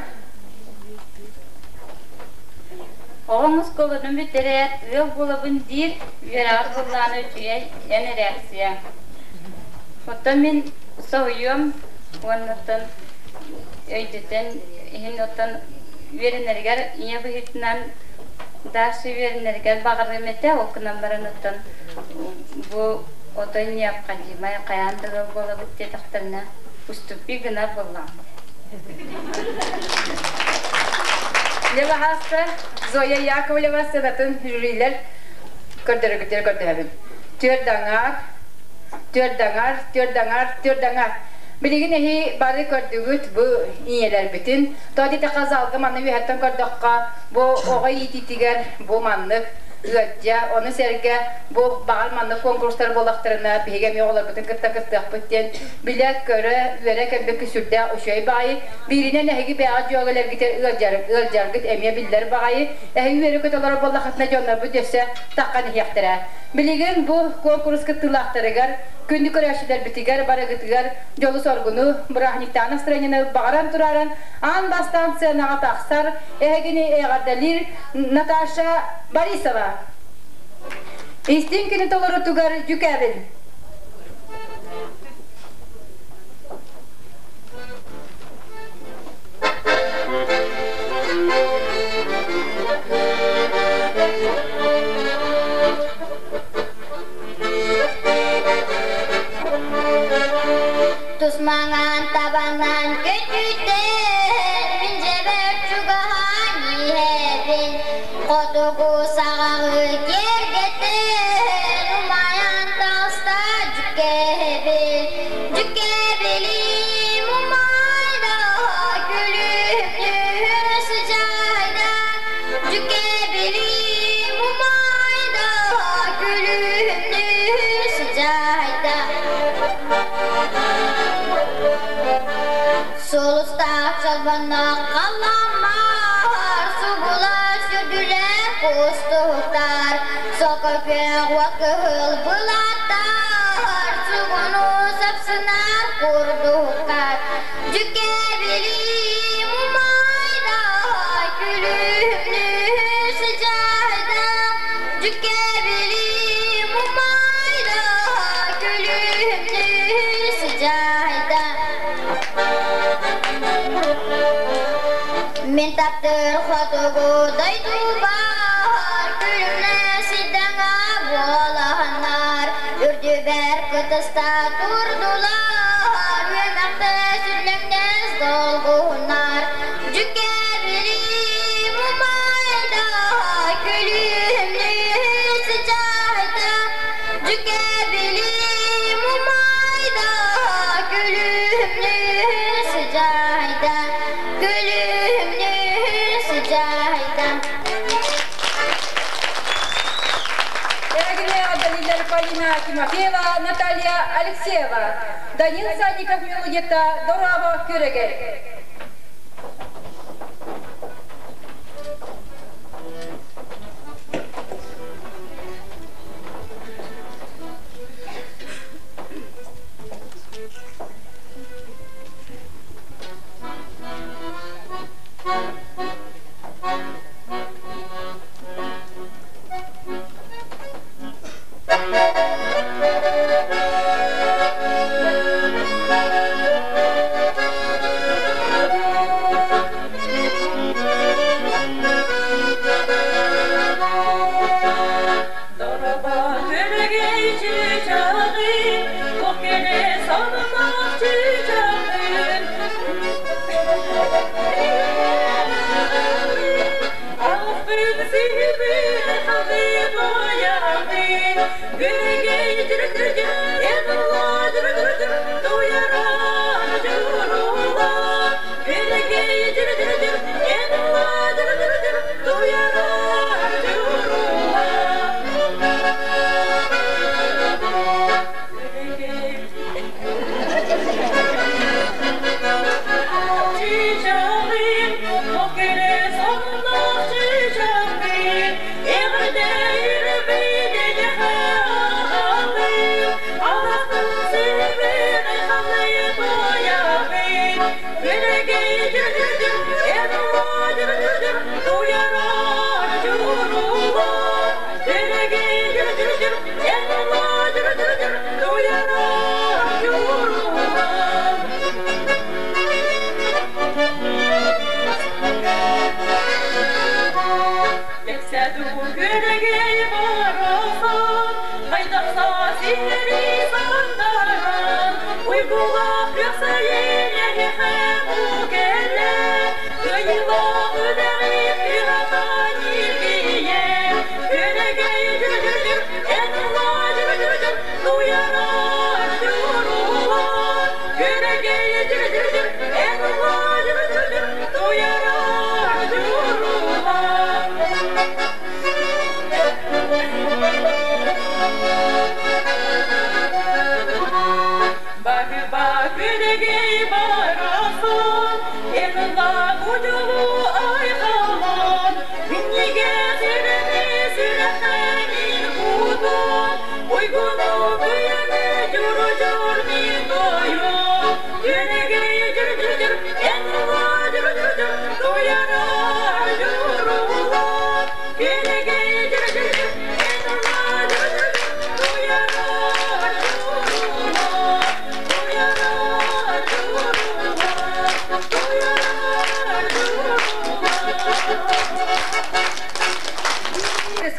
Speaker 8: Оҕоҥ оскуолатын бүтэрээт, ыал буолабын диир, үөрэҕэр буоллаҕына үчүгэй, эн реакция. Оттон мин соһуйуом уонна оттон өйдөтөн иһин оттон үөрэнэригэр ийэ быһыытынан Даша үөрэнэригэр баҕарыам этэ, ол гынан баран оттон бу отой необходимай хайаан да ыал буолабыт диэтэхтэринэ уступи гынар буоллаҕым.
Speaker 1: Лева Хаста, Зоя Яковлева сыанатын жюрилэр көрдөрөргүтүгэр көрдөһөбүн. Түөрт аҥаар, түөрт аҥаар, түөрт аҥаар, түөрт аҥаар. Билигин эһи бары көрдүгүт бу ийэлэрбитин. Тоҕо диэтэххэ залга манна үөһэттэн көрдөххө бу оҕо иитиитигэр бу маннык ыалдьа, ону сэргэ бу баҕар маннык куонкурустар буоллахтарына биһиги эмиэ оҕолорбутун кытта кыттыахпыт диэн билэ-көрө, үөрэ кэлбиккэ сүрдээх үчүгэй баҕайы. Бииринэн эһиги бэйэҕит дьүөгэлэргитигэр ыалдьаргыт эмиэ биллэр баҕайы. Эһиги үөрэ-көтө олорор буоллаххытына дьоннорбут өссө таххан иһиэхтэрэ. Билигин бу куонкурус кыттыылаахтарыгар, күндү көрөөччүлэрбитигэр барыгытыгар дьолу-соргуну, бырааһынньыктааҕы настроениены баҕаран турааран аан бастаан сценаҕа тахсар эһигини эҕэрдэлиир Наташа Борисова. Истиҥ күнү толорутугар дьүкээбил.
Speaker 9: Тусмаҥан табанан көтүтэн, мин дьэбэр чугаһаан иһэбин. Хотугу саҕаҕы киэргэтэн, умайан таҕыста. Мин таптыыр хотугу дойдубар күлүмнэс сидэҥэ буолаһыннар, үрдүбэр кытыста турдулар, үөмэхтэ сүллэҥнэс долгуһуннар. Дьүкэбилим умайда, күлүмнүү сыдьаайда, Дьүкэбилим умайда, күлүмнүү сыдьаайда, Күлүмнүү сыдьаайда.
Speaker 1: Эргине Далилер Полина Тимофеева, Наталья Алексеева, Данил Санников мелодията Дорово күрэгэй.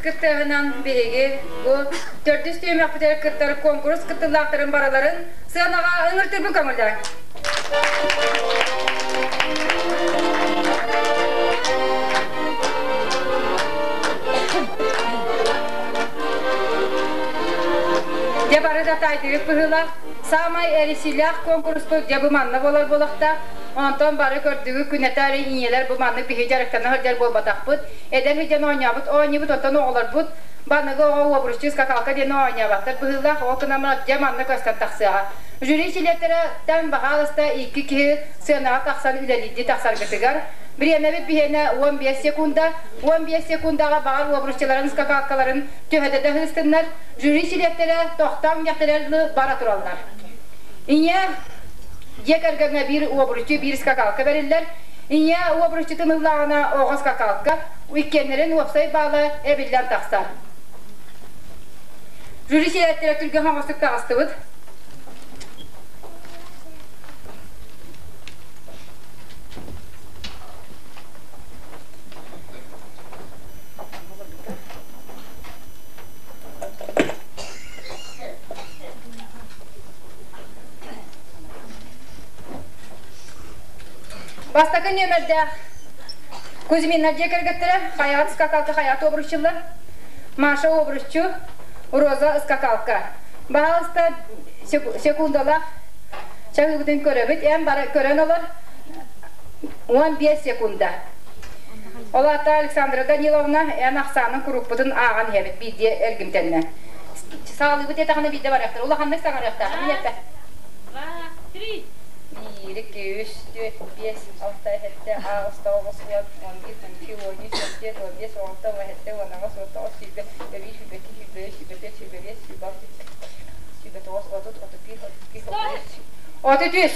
Speaker 1: Кыттыһынан биһиги бу төрдүс түһүмэхпитигэр кыттар конкурс кыттыылаахтарын барыларын сыанаҕа ыҥыртырбын көҥүллээн. Дьэ бары да таайтырык быһыылаах, саамай эрисиилээх конкурспут дьэ бу манна буолар буолуохтаах. Онтон бары көрдүгү күнэтэ эрэ ийэлэр бу маннык биһи дьарыктана сылдьар буолбатахпыт. Эдэр сылдьан оонньообут оонньуубут, оттон оҕолорбут банныгы оҕо уобуруччу скакалка диэн оонньообаттар быһыылаах, ол гынан дьэ манна көстөн тахсыаҕа. Жюри чилиэттэрэ баһаалыста икки киһи сыанаҕа тахсан үлэлиирдии тахсаргытыгар. Бириэмэбит биһиэнэ 15 секунда. 15 секундаҕа баҕар уобуруччуларын скакалкаларын төһөтө да ыһыыстыннар, жюри чилиэттэрэ тохтоон диэхтэрэ бара тураллар. Ийэ дьиэ кэргэҥҥэ биир уобуруччу, биир скакалка бэриллэр. Ийэ уобуруччутун ыллаҕына оҕо скакалка, иккиэннэрин уопсай баала эбиллэн тахсар. Жюри чилиэттэрэ түргэн оҥостук таҕыстыбыт. Бастакы нүөмэрдээх Кузьмина дьиэ кэргэттэрэ хайаҕат скакалка хайаҕат обруччулар. Маша обруччу, Роза скакалка. Баһаалыста секундалаах чаһыыбытын көрөбүт. Эн бары көрөн олор. 15 секунда. Ол аата Александра Даниловна эн ахсаанын куруппутун ааҕан иһэбит биирдии эргимтэннэ. Саалыыбыт этэҕинэ биирдэ барыахтар. Улаханнык саҥарыахтаах. Мин эппэ.
Speaker 8: Два, три.
Speaker 1: Биир, икки, үс, түөрт, биэс, алта, сэттэ, аҕыс, тоҕус, уон, он биир, он икки, он үс, он түөрт, он биэс, он алта, он сэттэ, он аҕыс, он тоҕус, сүүрбэ, биир, сүүрбэ икки, сүүрбэ үс, сүүрбэ түөрт, сүүрбэ биэс, сүүрбэ алта, сүүрбэ тоҕус, отут, отут биир, отут икки, отут үс. Отут үс.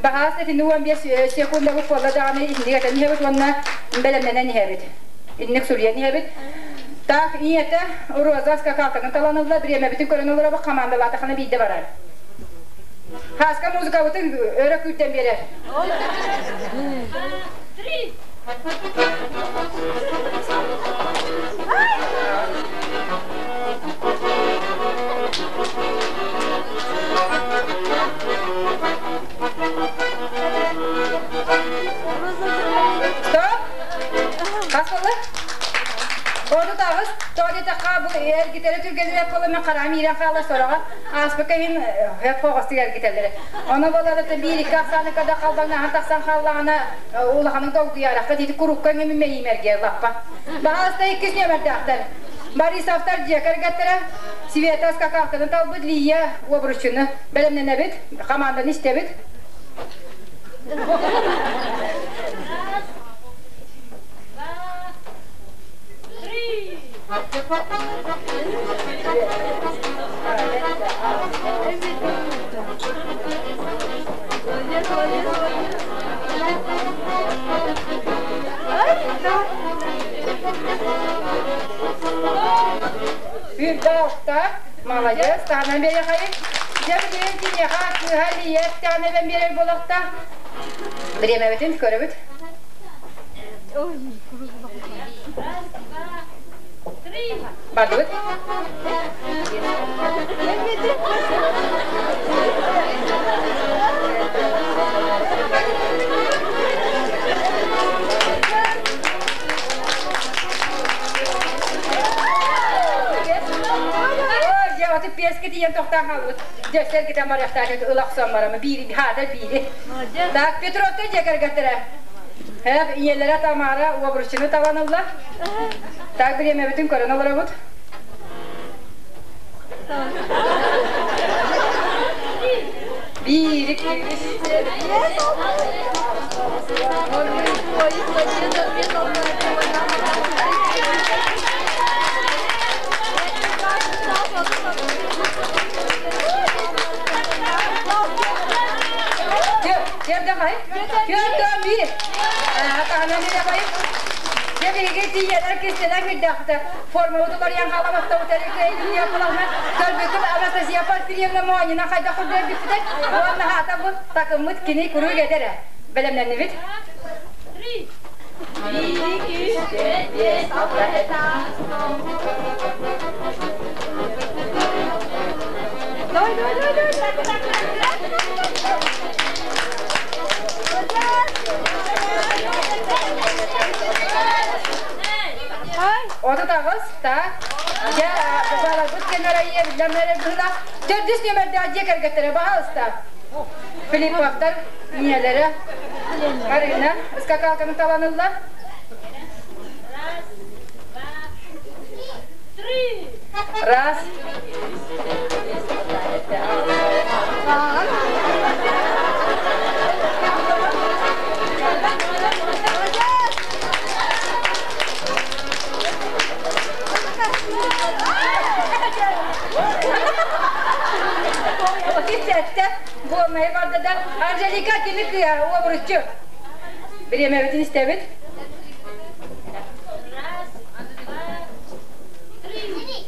Speaker 1: Баһаас итини уон биэс секунда буолла даҕаны инник этэн иһэбит уонна бэлэмнэнэн иһэбит. Инник суруйан иһэбит. Так, ийэтэ Роза скакалканы талан ылла, бириэмэбитин көрөн олоробут, хамаандалаатахына биирдэ барар. Хааска музыкабытын өрө күүрдэн биэрэр.
Speaker 8: Три.
Speaker 1: Стоп! Хас буолла? Ону таҕыс, тоҕо диэтэххэ бу эргитэрэ түргэнирэ буолла мен хараам иирэн хаалар сороҕо ааспыкка иһин хөп хоҕостук эргитэллэрэ. Ону буоларыта биир икки ахсааны када халбаҥнаһан тахсан хааллаҕына улаханын долгуйарахха диити курукка ҥэмин мэйиимэргэ лаппа. Баһаалыста иккис нүөмэрдээхтэр. Борисовтар дьиэ кэргэттэрэ Света скакалканы талбыт Лия обручуну бэлэмнэнэбит, хамаанданы истэбит.
Speaker 8: Раз, два, три.
Speaker 1: Сүүрбэ алта, молодец, таһынан биэриэхэйин. Дьэ билигин киниэхэ кыыһа Лия эттэҕинэ эбэн биэрэр буолуохтаах. Бириэмэбитин көрөбүт.
Speaker 8: Раз, два, три.
Speaker 1: Бардыбыт. Дьэ, пиэскэ тиийэн тохтоон хаалбыт. Дьэ, сэргитэн барыахтаах ылахсан барамы биири хаата биири. Так, Петровтар дьэ кэргэттэрэ. Хэп, ийэлэрэ Тамара обруччуну талан ылла. Так, бириэмэбитин көрөн олоробут. Биир, икки, үс. Түөрт биир. Таһынан биир Дьэ биһиги тиийэлэр кистэлэҥ үрдэхтэ формабыт уларыйан халаматтабыт эрикэйдиниэ буламмын көрбүккүт Анастасия Порфирьевна моонньунан хайдах курдук эргиппитэ уонна хаата бу такыммыт кини куруук этэрэ бэлэмнэннибит.
Speaker 8: Три.
Speaker 1: Биир, икки, үс, түөрт, биэс, алта, Давай, давай, давай, давай. Отут аҕыс, так. Дьэ, баларбыт кэннэрэ ийэбиллэн быһыылаах. Төрдүс нүөмэрдээх дьиэ кэргэттэрэ, баһаалыста. Филипповтар ийэлэрэ Марина скакалканы талан ылла.
Speaker 8: Раз, два, три.
Speaker 1: Раз. Сэттэ буолмайы барда да Анжелика кини кыа обруччу. Бириэмэбитин истэбит.
Speaker 8: Раз, два, три.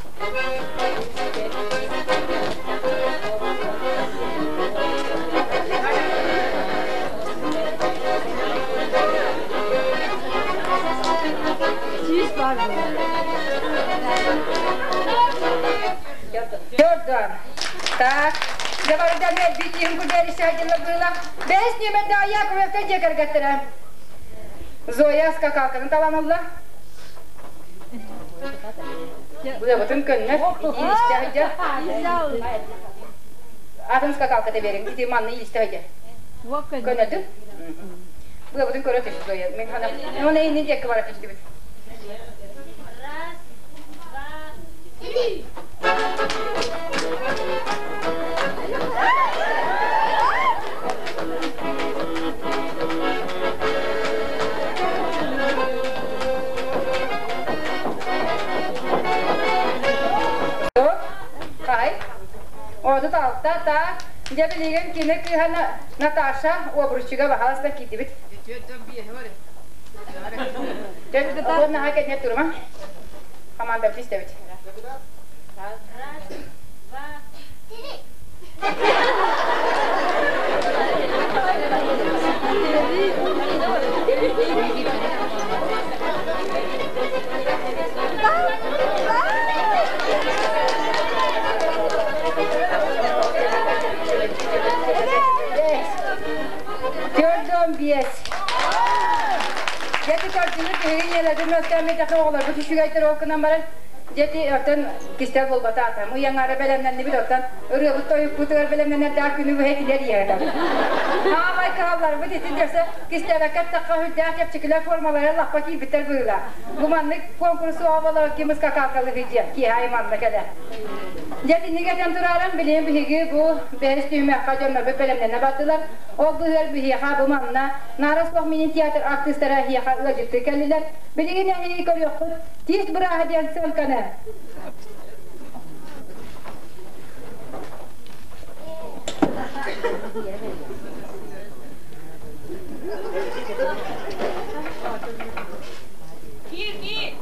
Speaker 1: Төрдөн. Так. Дьабардан элбиитиин кудэрисээдилэр быыла. Бэһис нүөмэрдээх Яковлевка дьиэ кэргэттэрэ. Зоя скакалканы талан ылла. Быабытын көннөр, итиин истэ сылдьар. Атын скакалката бериҥ, ити манны истэ сылдьар. Көнөтүн. Быабытын көрө түс Зоя. Мен хана, оны иннин диэкки бара түстүбүт.
Speaker 9: Раз, два, три.
Speaker 1: Хай. 36 так. Дьэ билигин кини кыыһа Наташа обруччуга баһаласта киирдибит. Дьэ, наһаа кэннэ турума. Команда истэбит.
Speaker 9: Раз, два, три.
Speaker 1: 45. Дьэти көрдүнү биһиги ийэлэрбит мөлтөөммөтөх оҕолорбут үчүгэйдэр ол гынан баран дьэти оттон кистэл буолбата атам ыйаҥаара бэлэмнэннибит оттон ырыабыт тойукпутугар бэлэмнэнэрдээх күнү быһа итилэр ийэҕитэ. Аамай кыһалларбыт ити дьэсэ кистээбэккэ эттэххэ үрдээх чэпчэкилэр формалара лаппа киирбиттэр быһыылаах. Бу маннык конкурс оҕолоро ким скакалкалыһы диэн киэһэ манна кэлэ. Дьэ итинник этэн турааран билигин биһиги бу бэһис түһүмэххэ дьоннорбут бэлэмнэнэ бардылар. Ол быһыар биһиэхэ бу манна Наара суох мини-театр артыыстара эһиэхэ ыалдьыттыы кэллилэр. Билигин эһиги көрүөххүт Тиис бырааһа диэн сыаҥканы.
Speaker 11: Киир, киир.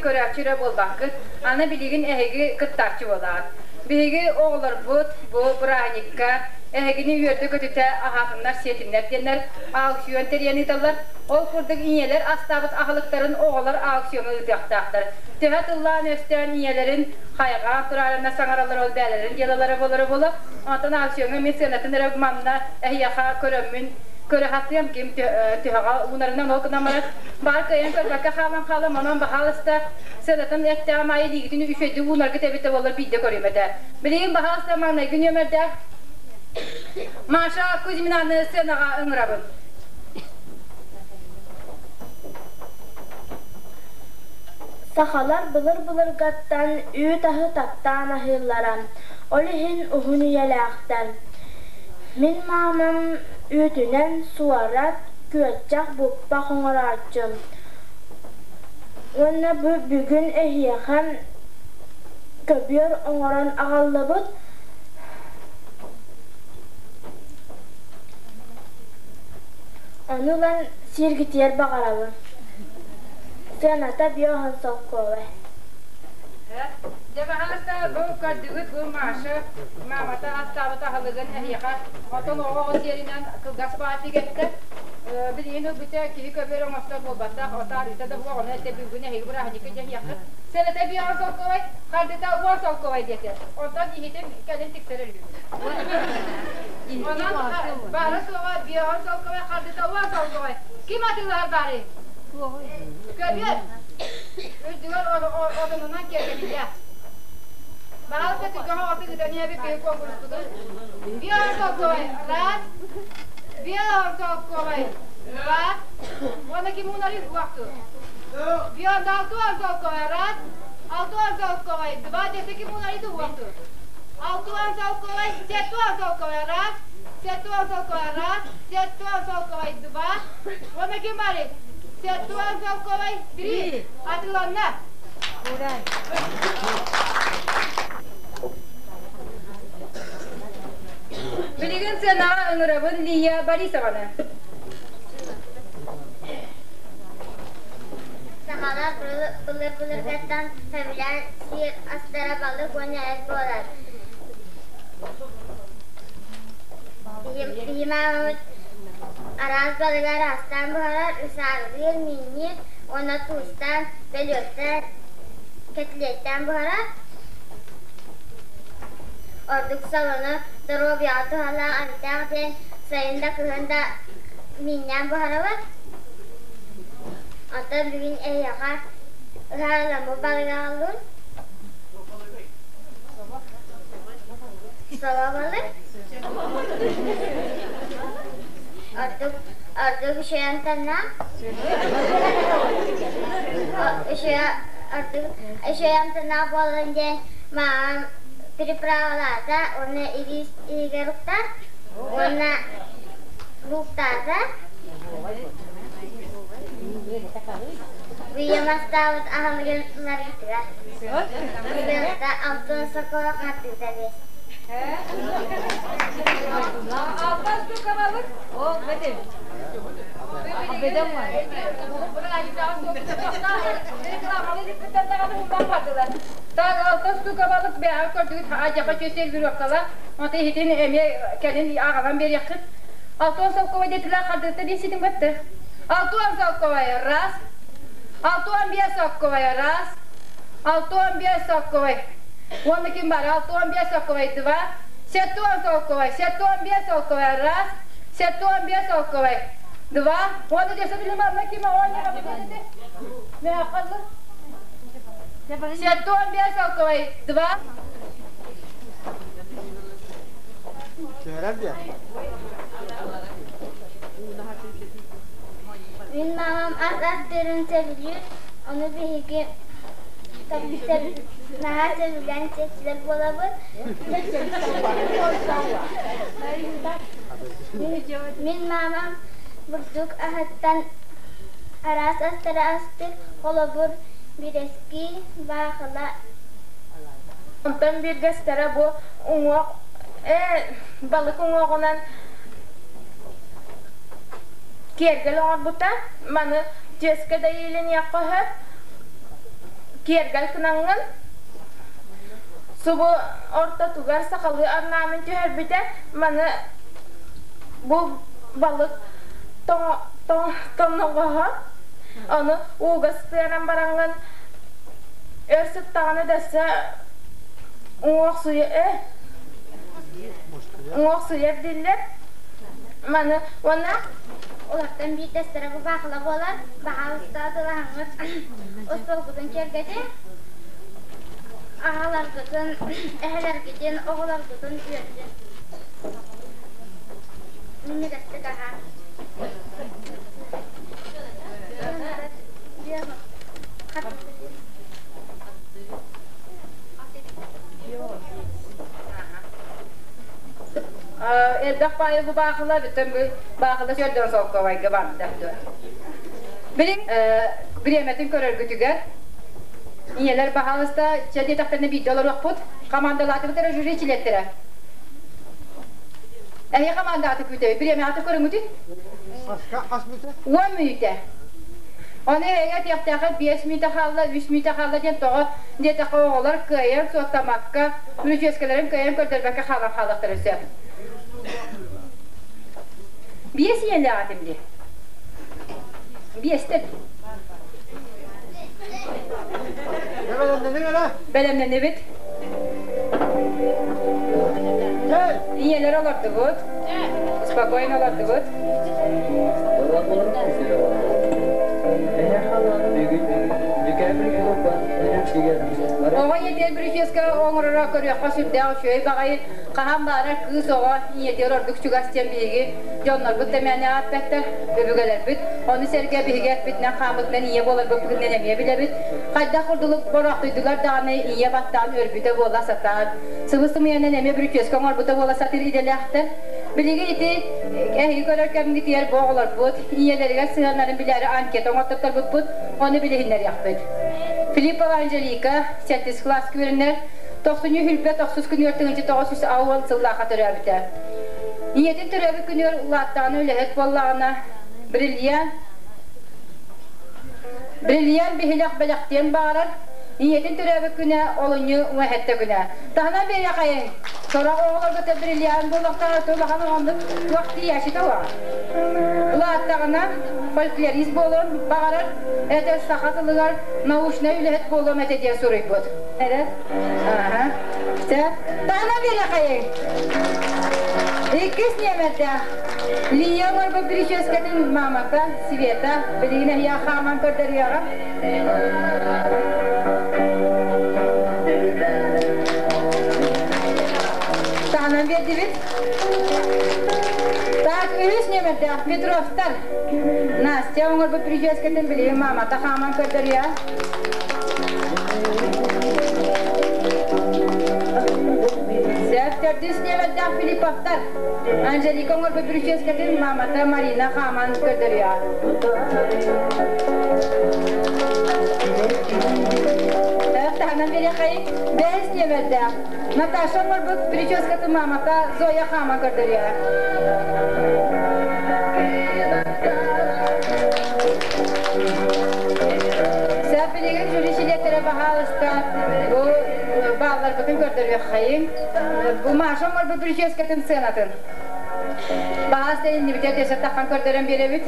Speaker 1: Көрөөччү эрэ буолбаккыт, аны билигин эһиги кыттааччы буолаҕыт. Биһиги оҕолорбут бу бырааһынньыкка эһигини үөрдэ-көтүтэ аһаатыннар-сиэтиннэр диэннэр аукцион тэрийэн ыыталлар. Ол курдук ийэлэр астаабыт аһылыктарын оҕолор аукциоҥҥа ыытыахтаахтар. Төһө тыллаан-өстөөн ийэлэрин хайҕаан тураарына саҥараллар ол бээлэрин дьыалалара буолара буолуо. Онтон аукциоҥҥа мин сыанатын эрэ манна эһиэхэ көрөммүн көрө сатыам ким төһөҕө уунарынан ол гынан баран баар кыайан көрбөккө хаалан хаалан онон баһаалыста сыанатын эттэҕим аайы илиигитин үчүгэйдик уунаргыт эбитэ буоллар биирдэ көрүөм этэ. Билигин баһаалыста маҥнайгы нүөмэрдээх Маша Кузьминаны сыанаҕа ыҥырабын.
Speaker 11: Сахалар былыр-былыргаттан үүт аһы таптаан аһыыллара, ол иһин уһун үйэлээхтэр. Мин маамам үүтүнэн суорат, күөччэх, буппах оҥорооччу. Уонна бу бүгүн эһиэхэ көбүөр оҥорон аҕаллыбыт. Ону ылан сииргитигэр баҕарабын. Сыаната биоһун солкуобай.
Speaker 1: Дьэ, баһаалыста, бу көрдүгүт, бу Маша маамата астаабыт аһылыгын эһиэхэ отон оҕо сиэринэн кылгас баатык эттэ. Билигин ылбыта киһи көбүөр оҥостор буолбатах, отаар ыта да буоҕуна этэ бүгүн эһиги бырааһынньыкка дьэһиэххит. Сыаната биоһун солкуобай, хардыта уон солкуобай диэтэ. Онтон иһитин кэлин тиксэрэр үһү. Онон баара суоҕа биоһун солкуобай, хардыта уон солкуобай. Ким атыылаһар баарый? Көбүөр. Үрдүгэр одунунан киэргэтиллиэх. Баһаалыста түргэҕэ оту ыытан иһэбит биһи куонкуруспутун. Биир солкуобай. Раз. Биир солкуобай. Два. Уонна ким уунарый уохту. Биир алтуон солкуобай. Раз. Алтуон солкуобай. Два. Десе ким уунарый уохту. Алтуон солкуобай. Сеттуон солкуобай. Раз. Сеттуон солкуобай. Раз. Сеттуон солкуобай. Два. Уонна ким барый? Сеттуон солкуобай. Три. Атыыланна. Билигин сыанаҕа ыҥырабын Лия Борисованы.
Speaker 12: Сахалар былыр-былыргаттан сөбүлээн сиир астара балык уонна эт буолар. Биһи маамабыт араас балыгы араастаан буһарар, ысаарылыыр, миинниир уонна туустаан, бөлүөхтээн, кэтилиэттээн буһарар. Ордук солону доруобуйаҕа туһалаах эмтээх диэн сайын да кыһын да мииннээн буһарабыт. Оттон бүгүн эһиэхэ ыһаарыламмыт балыгы аҕаллыбыт. Соло балык. Ордук ордук үчүгэй амтаннаах. Үчүгэй ордук үчүгэй амтаннаах буоллун диэн маамам приправалаата уонна ириис иһигэр укта уонна лууктаата. Ийэм астаабыт аһылыгын уларыйтыгар. Сыалта алтын соколо хардыыта биэс.
Speaker 1: Алтан штука балык. О, бэти. Так, алтан штука балык бэҕэ көрдүгүт аадьаха чөсел бүрүөккала. Ота иһитин эмиэ кэлин аҕалан биэриэххит. Алтуон солковай диэтилэр хардыыта биэс ситин бытты. Алтуон солковай раз. Алтуон биэс солковай раз. Алтуон биэс солковай. Уонна ким бар? Алтуон биэс солковай два. Сеттуон солковай. Сеттуон биэс солковай раз. Сеттуон биэс солковай два. Уонна десе билим барна ким оонньоро бу Мээхаллы. Сеттуон биэс солковай два.
Speaker 12: Мин мамам ас астыырын сөбүлүүр, ону биһиги наһаа сөбүлээн сиэччилэр буолабыт. Мин мамам бурдук аһыттан араас астары астыыр, холобур, бирэски, баахыла.
Speaker 11: Онтон бииргэстэрэ бу уҥуох балык уҥуоҕунан киэргэл оҥорбута. Маны түөскэ да иилиниэххэ сөп. Киэргэл гынаҥҥын. Субу ортотугар сахалыы орнамент түһэрбитэ. Маны бу балык тоноҕоһо. Ону ууга сытыаран бараҥҥын өр сыттаҕына дөссө уҥуох уҥуох суйар дииллэр. Маны уонна
Speaker 12: Улартан биирдэстэрэ бу баахыла буолар. Баһаалыста атылаһаҥҥыт остуолгутун киэргэтиҥ. Аҕаларгытын, эһэлэргитин, оҕолоргутун үөрдүн. Минньигэстик аһаан.
Speaker 1: Элбэх баайы бу баахыла бүтэн бу баахыла сөрдөн солковайга барда. Билин бириэмэтин көрөргүтүгэр ийэлэр баһаалыста чэ диэтэхтэринэ биирдэ олоруохпут. Командалаатыбыт эрэ жюри чилиэттэрэ. Эһи командааты күүтэбит. Бириэмэҕэ көрүҥүтүн. 10 мүнүүтэ. Оны эһиги этиэхтээххит 5 мүнүүтэ хаалла, 3 мүнүүтэ хаалла диэн тоҕо диэтэххэ оҕолор кыайан суоттамакка, бүрүчүөскэлэрин кыайан көрдөрбөккө хаалан хаалыахтарын сөп. Биэс ийэлээх этим дии. Биэстэр. Бэлэмнэнибит. Ийэлэр олордубут. Спокойно олордубут. Оҕо ийэтигэр бүрүчүөскэ оҥороро көрүөххэ сүрдээх үчүгэй баҕайы. Хаһан баҕарар кыыс оҕо ийэтигэр ордук чугас диэн биһиги дьоннорбут да мээнэ ааттаттар, өбүгэлэрбит. Ону сэргэ биһиги эппитинэн хааммытынан ийэ буоларбыппытынан эмиэ билэбит. Хайдах курдук бороохтуйдулар даҕаны ийэ баттаан өлбүтэ буола сатаан, сыбыс-сымыйанан эмиэ бүрүчүөскэ оҥорбута буола сатыыр идэлээхтэр. Билигин ити эһиги көрөр кэмҥитигэр бу оҕолорбут ийэлэригэр сыһыаннарын билээри анкета оҥортотторбуппут, ону билиһиннэриэхпит. Филиппова Анжелика, сэттис кылааска үөрэнэр, тохсунньу хүлбэ тохсус күнүгэр 1960 сыллаахха төрөөбүтэ. Ийэтин төрөөбүт күнүгэр улааттаҕына үлэһит буоллаҕына, бриллиант бриллиант биһилэх бэлэхтиэн баҕарар, ийэтин төрөөбүт күнэ олунньу уҥа күнэ. Таһынан биэриэхэйиҥ, сорох оҕолорго бриллиант буолуохтаах, улахан оҕоннук туох тиийээччитэ уоҕа. Улааттаҕына фольклорист буолуон баҕарар, этэ саха тылыгар научнай үлэһит буолуом этэ диэн суруйбут. Эрэ. Аха. Чэ, таһынан биэриэхэйиҥ. Иккис нүөмэрдээх Лия оҥорбут прическатын маамата Света билигин эһиэхэ хааман көрдөрүөҕэ. Таһынан биэрдибит. Так, үһүс нүөмэрдээх Петровтар. Настя оҥорбут прическатын билигин маамата хааман көрдөрүө. Сөп төрдүс нүөмэрдээх Филипповтар. Анжелика оҥорбут прическатын маамата Марина хааман көрдөрүө. Таһынан биэриэхэй бэһис нүөмэрдээх Наташа оҥорбут прическатын маамата Зоя хааман көрдөрүө. Сөп билигин жюри чилиэттэрэ баһаалыста бу баалларбытын көрдөрүөххэйиҥ. Бу Маша оҥорбут прическатын сыанатын. Баһаас иннибитэ дэсэ таххан көрдөрөн биэрэбит.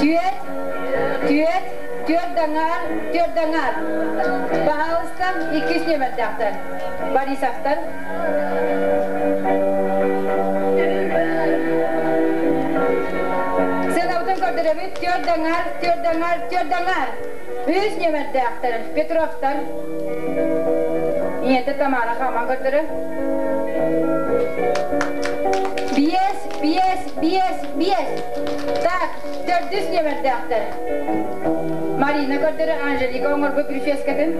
Speaker 1: Түөрт, түөрт, түөрт аҥаар, түөрт аҥаар. Баһаалыста иккис нүөмэрдээхтэр. Борисовтар. Сыанабытын көрдөрөбүт. Түөрт аҥаар, түөрт аҥаар, түөрт аҥаар. Үс нүөмэрдээхтэр. Петровтар. Ийэтэ Тамара хааман көрдөрөр. Биэс, биэс, биэс, биэс. Так, төрдүс нүөмэрдээхтэр. Марина көрдөрөр Анжелика оҥорбут прическатын.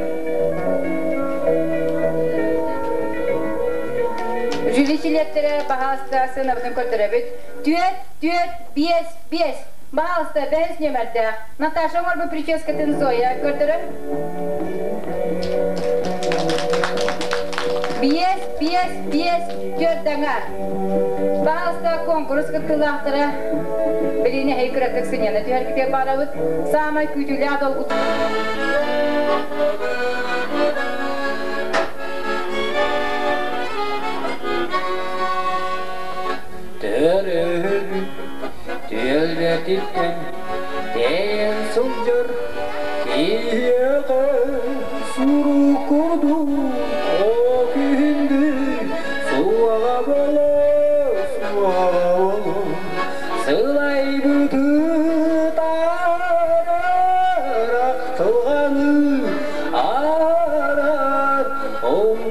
Speaker 1: Жюри чилиэттэрэ баһаалыста сыанабытын көрдөрөбүт. Түөрт, түөрт, биэс, биэс. Баһаалыста бэһис нүөмэрдээх. Наташа оҥорбут прическатын Зоя көрдөрөр. Биэс, биэс, биэс, түөрт аҥаар. Баһаалыста куонкурус кыттыылаахтара билигин эһиги кыратык сынньана түһэргитигэр баҕарабыт. Саамай күүтүүлээх долгутуу.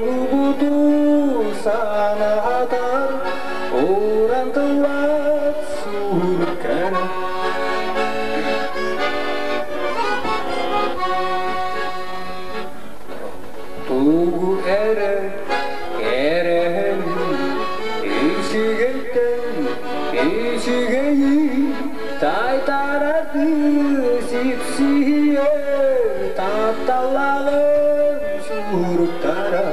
Speaker 13: Умнубуту санатар уран тыллаах суруктара. Тугу эрэ кэрэһэн үчүгэйтэн үчүгэйи таайтарардыы сипсийэр тапталлааҕым суруктара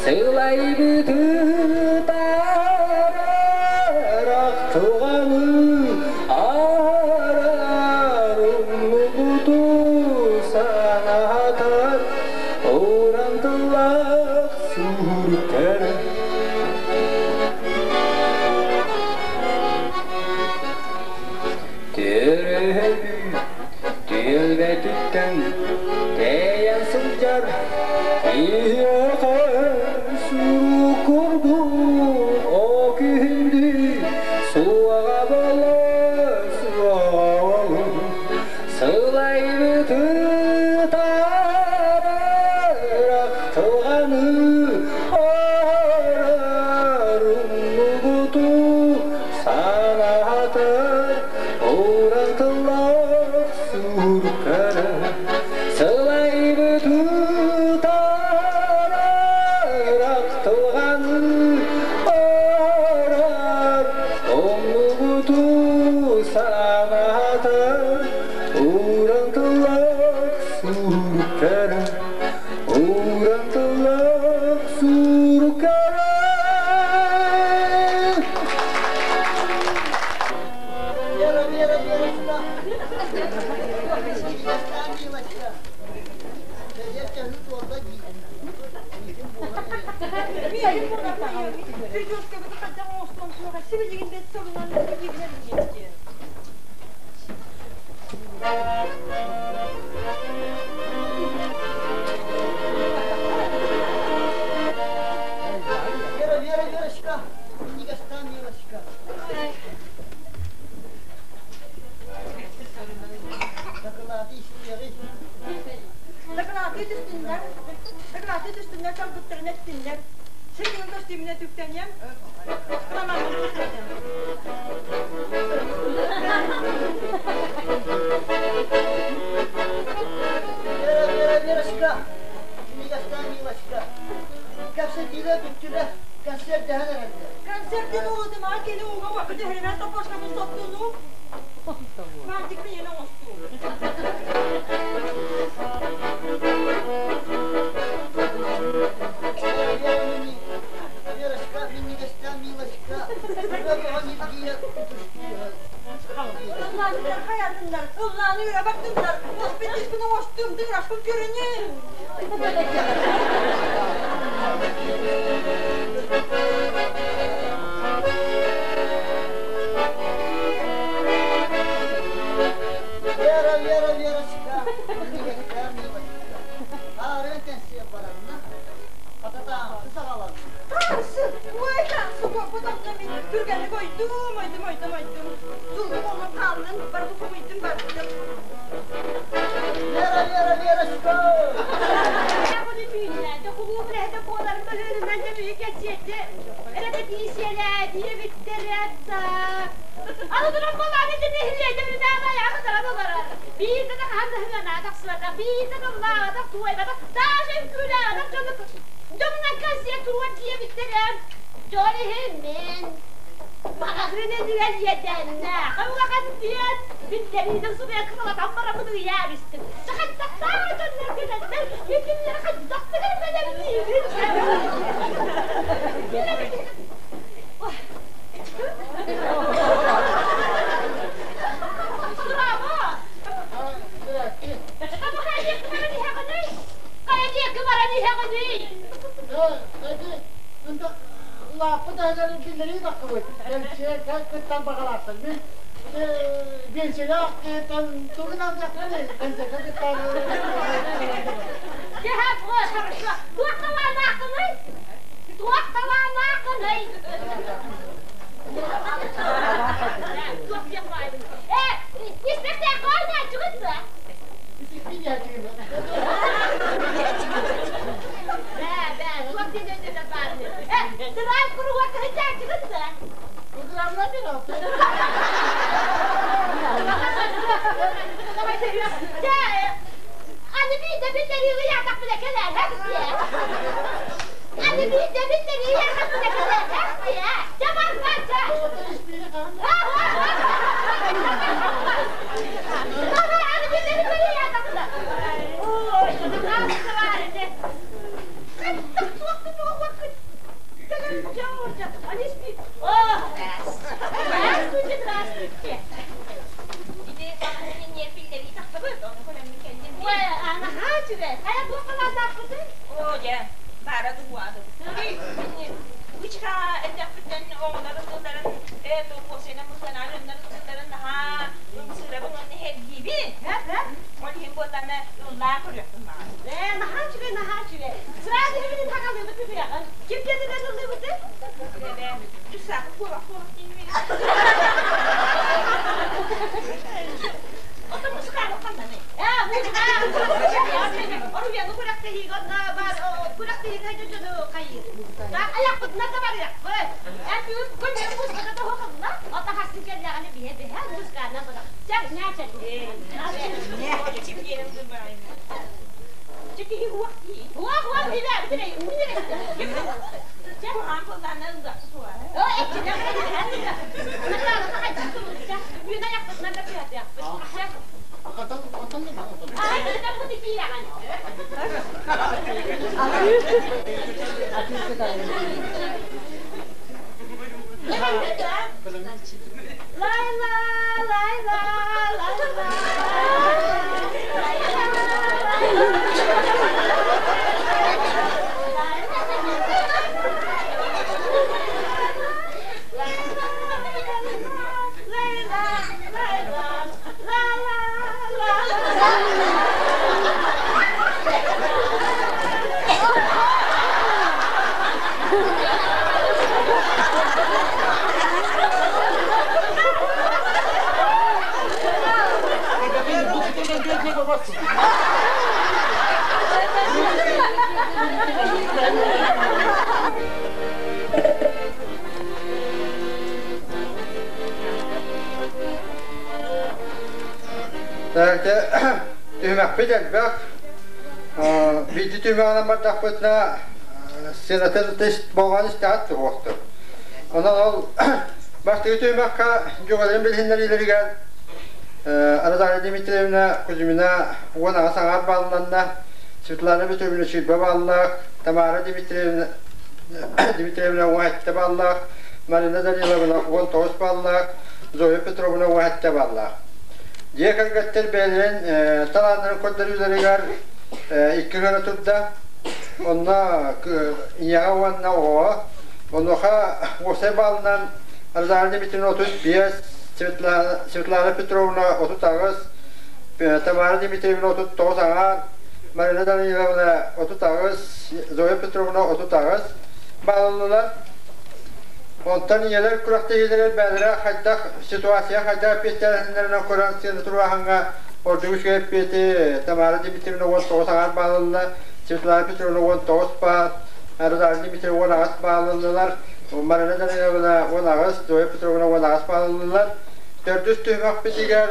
Speaker 13: сылайбыты таарар ахтылҕаны аарар умнубуту санатар уран тыллаах суруктара. Төрөөбүт түөлбэтиттэн тэйэн сылдьар киһиэхэ сурук курдук о күһүндү суоҕа буолла суоҕа сылайбыты таарар ахтылҕаны арар умнубуту санаатар уран тыллаах суруктара сылайбыты таарар ахтылҕаны арар умнубуту санаатар уран тыллаах суруктара уран тыллаах суруктара.
Speaker 14: Вера, Вера, Верочка. Милочка. Вера, Вера, Верочка. Негоста, милочка. Дакылааты истиэҕи.
Speaker 15: Дакылааты түстүннэр. Дакылааты түстүннэр, чалбыттарын эттиннэр. Сирдиҥ көстүүмүнэ түктэниэм. Кыламаммын түстүнэм.
Speaker 14: Вера, Вера, Верочка. Негоста, милочка. Кэпсэтиилэ бүттүлэр. Концерт дэһэн эрэллэр.
Speaker 15: Концертин улутума кели уга вакыты хөрүмэн топошкабын соттуну. Мантик менен оҥостуу.
Speaker 14: Верочка, миннигестен милочка.
Speaker 15: Ыллааннар хаятыннар, ыллааны үрэ бардыннар, оспит оҥостум, тыҥырашпын көрүнүн.
Speaker 14: Вера, Вера, Верочка. Миннигестен милочка. Арын кэнсиэ баранна. Ататаамты саҕаланна.
Speaker 15: Тансы, ой тансы, потом мен түргәні койдум, ойдум, ойдум, ойдум. Сулдум оңын қалын, барды хомойдум, бардым.
Speaker 14: Вера, Вера, Верочка.
Speaker 9: Дырай куруга кыһычааччыгын да.
Speaker 14: Программа берет.
Speaker 9: Аны биирдэ биллэриигэ яатахпына кэлээр Аны биирдэ биллэриигэ яатахпына кэлээр Дьэ барбат дьэ. Аны биирдэ биллэриигэ яатахпына. Ой, Здравствуйте. Ээ, наһаа үчүгэй, наһаа үчүгэй. Сразу билин хагалыыбыт үһүөҕүн. Ким диэтинэн ыллыыбыты? Ээ, Айахпытына да барыахпыт. Эн бүгүн күн музыката тоһоҕолла. Ото хастын кэллэҕинэ биһэ биһэ музыканан барах. Чэ, няча. Лай-ла, лай-ла, лай-ла.
Speaker 3: Түһүмэхпит элбэх. Биирди түһүмэҕинэн бардахпытына сенатор тест болҕон истэҕит туһуохтур. Онон ол бастакы түһүмэххэ дьугаларын билиһиннэриилэригэр Розалия Дмитриевна Кузьмина 18 аҥаар баалланна, Светлана Петровна 20 бааллаах, Тамара Дмитриевна Дмитриевна 17 бааллаах, Марина Даниловна 19 бааллаах, Зоя Петровна 17 бааллаах. Дьиэ кэргэттэр бэйэлэрин талааннарын көрдөрүүлэригэр икки гына турда. Онно ийэҕэ уонна оҕоҕо. Онуоха уопсай баалынан Розалия Дмитриевна 35, Светлана Петровна 38, Тамара Дмитриевна 39 аҥаар, Марина Даниловна 38, Зоя Петровна 38 бааллылар. Онтон ийэлэр күрэхтэһиилэрэ бэйэлэрэ хайдах ситуация хайдах эппиэттээһиннэринэн көрөн сыана туруоһаҥҥа ордук үчүгэй эппиэти Тамара Дмитриевна 19 аҥаар бааллылар, Светлана Петровна 19 баал, Розалия Дмитриевна 18 бааллылар, Марина Даниловна 18, Зоя Петровна 18 бааллылар. Төрдүс түһүмэхпитигэр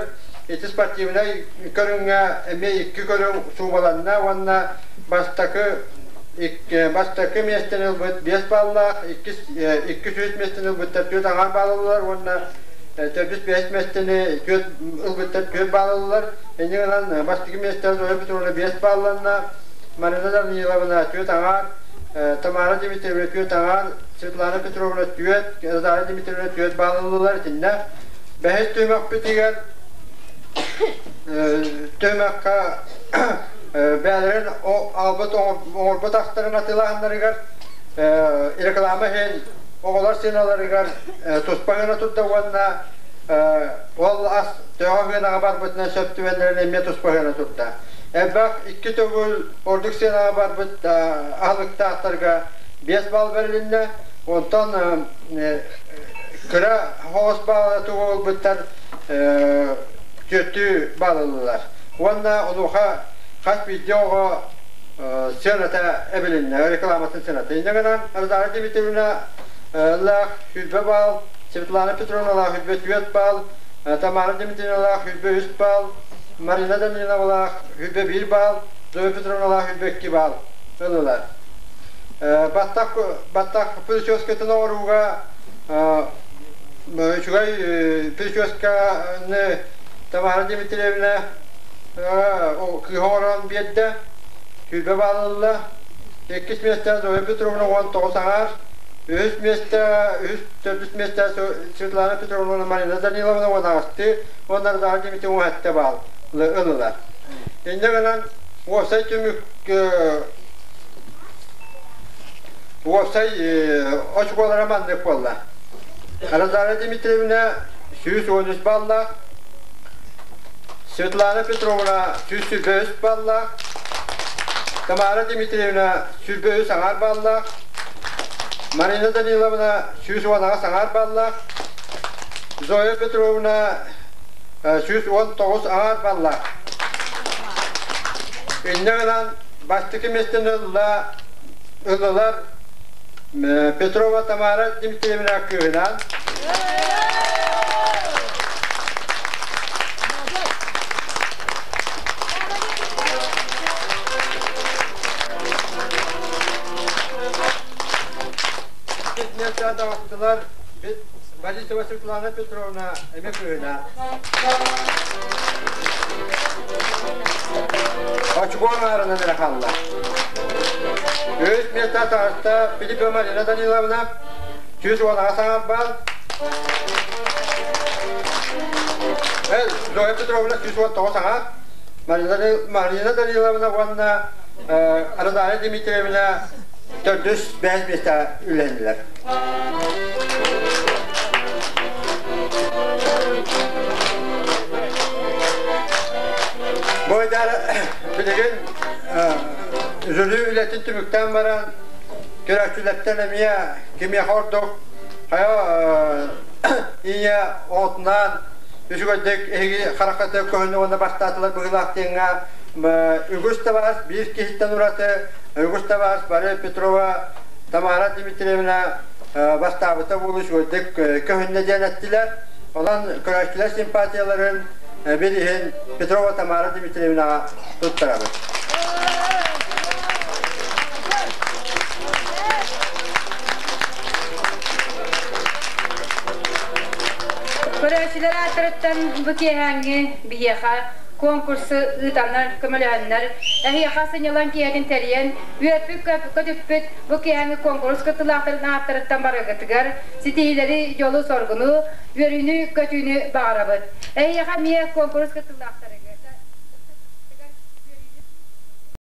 Speaker 3: ити спортивнай көрүҥҥэ эмиэ икки көрүҥ суубаланна уонна бастакы бастакы миэстэни ылбыт 5 баллаах, иккис иккис үс миэстэни ылбыттар түөрт аҥаар бааллылар уонна төрдүс бэһис миэстэни түөрт ылбыттар түөрт бааллылар. Инньэ гынан бастакы миэстэни Зоя Петровна 5 баалланна, Марина Даниловна түөрт аҥаар, Тамара Дмитриевна түөрт аҥаар, Светлана Петровна түөрт, Розалия Дмитриевна түөрт бааллылар итиннэ. Бэһис түһүмэхпитигэр түһүмэххэ бэйэлэрин албыт оҥорбут астарын атыылаһаннарыгар реклама иһин оҕолор сыаналарыгар туспа гына турда уонна ол ас төһө сыанаҕа барбытынан сөп түбэннэрин эмиэ туспа гына турда. Элбэх икки төгүл ордук сыанаҕа барбыт аһылыктаахтарга 5 балл бэрилиннэ. Онтон кыра соҕус баала тугу ылбыттар түөртүү баалылылар. Уонна онуоха хас биирдии оҕо Сыаната эбилиннэ, рекламатын сыаната. Инньэ гынан Розалия Дмитриевна лаах 120 балл, Светлана Петровналаах 124 балл, Тамара Дмитриевналаах 103 балл, Марина Даниловалаах 101 балл, Зоя Петровналаах 102 балл ыллылар. Баттах баттах прическатын оҥорууга үчүгэй прическаны Тамара Дмитриевна кыыһа оҥорон биэрдэ. 20 балл ылла. Иккис миэстэ Зоя Петровна 19 аҥаар. Үһүс миэстэ, үһүс, төрдүс миэстэ Светлана Петровна Марина Даниловна 18-ты уонна Розалия Дмитриевна 17 балл ыллылар. Инньэ гынан уопсай түмүк уопсай очукуолара маннык буолла. Розалия Дмитриевна 113 баллаах, Светлана Петровна 123 баллаах, Тамара Дмитриевна 103 аҥаар баллаах, Марина Даниловна 118 аҥаар баллаах, Зоя Петровна 119 аҥаар баллаах. Инньэ гынан бастакы миэстэни ылла ыллылар Петрова Тамара Дмитриевна кыыһынан даҕаттылар Борисова Светлана Петровна эмэ кыыһына. Очкуон аарынан эрэ хаалла. Үс миэстэ таҕыста Филиппова Марина Даниловна, 110 саҥарбаан. Зоя Петровна 119 саҥар. Марина Даниловна уонна Розалия Дмитриевна төрдүс бэһис миэстэ үлэлэннилэр. Бу билигин жюри үлэтин түмүктээн баран көрөөччүлэртэн эмиэ кимиэхэ ордук хайа ийэ оҕотунаан үчүгэйдик эһиги хараххытыгар көһүннэ уонна бастаатылар быһыылаах диэҥҥэ үгүс табаас биир киһиттэн ураты үгүс табаас бары Петрова Тамара Дмитриевна бастаабыта буолу үчүгэйдик көһүннэ диэн эттилэр. Онон көрөөччүлэр симпатияларын бириһин Петрова Тамара Дмитриевнаҕа туттарабыт.
Speaker 1: Көрөөччүлэр ааттарыттан бу киэһээҥҥи биһиэхэ конкурсу ыытаннар, көмөлөһөннөр, эһиэхэ сынньалаҥ киэһэтин тэрийэн, үөрпүт-көтүппүт бу киэһээҥҥи куонкурус кыттыылаахтарын ааттарыттан барыгытыгар ситиһиилэри, дьолу-соргуну, үөрүүнү-көтүүнү баҕарабыт. Эһиэхэ эмиэ куонкурус кыттыылаахтарыгар.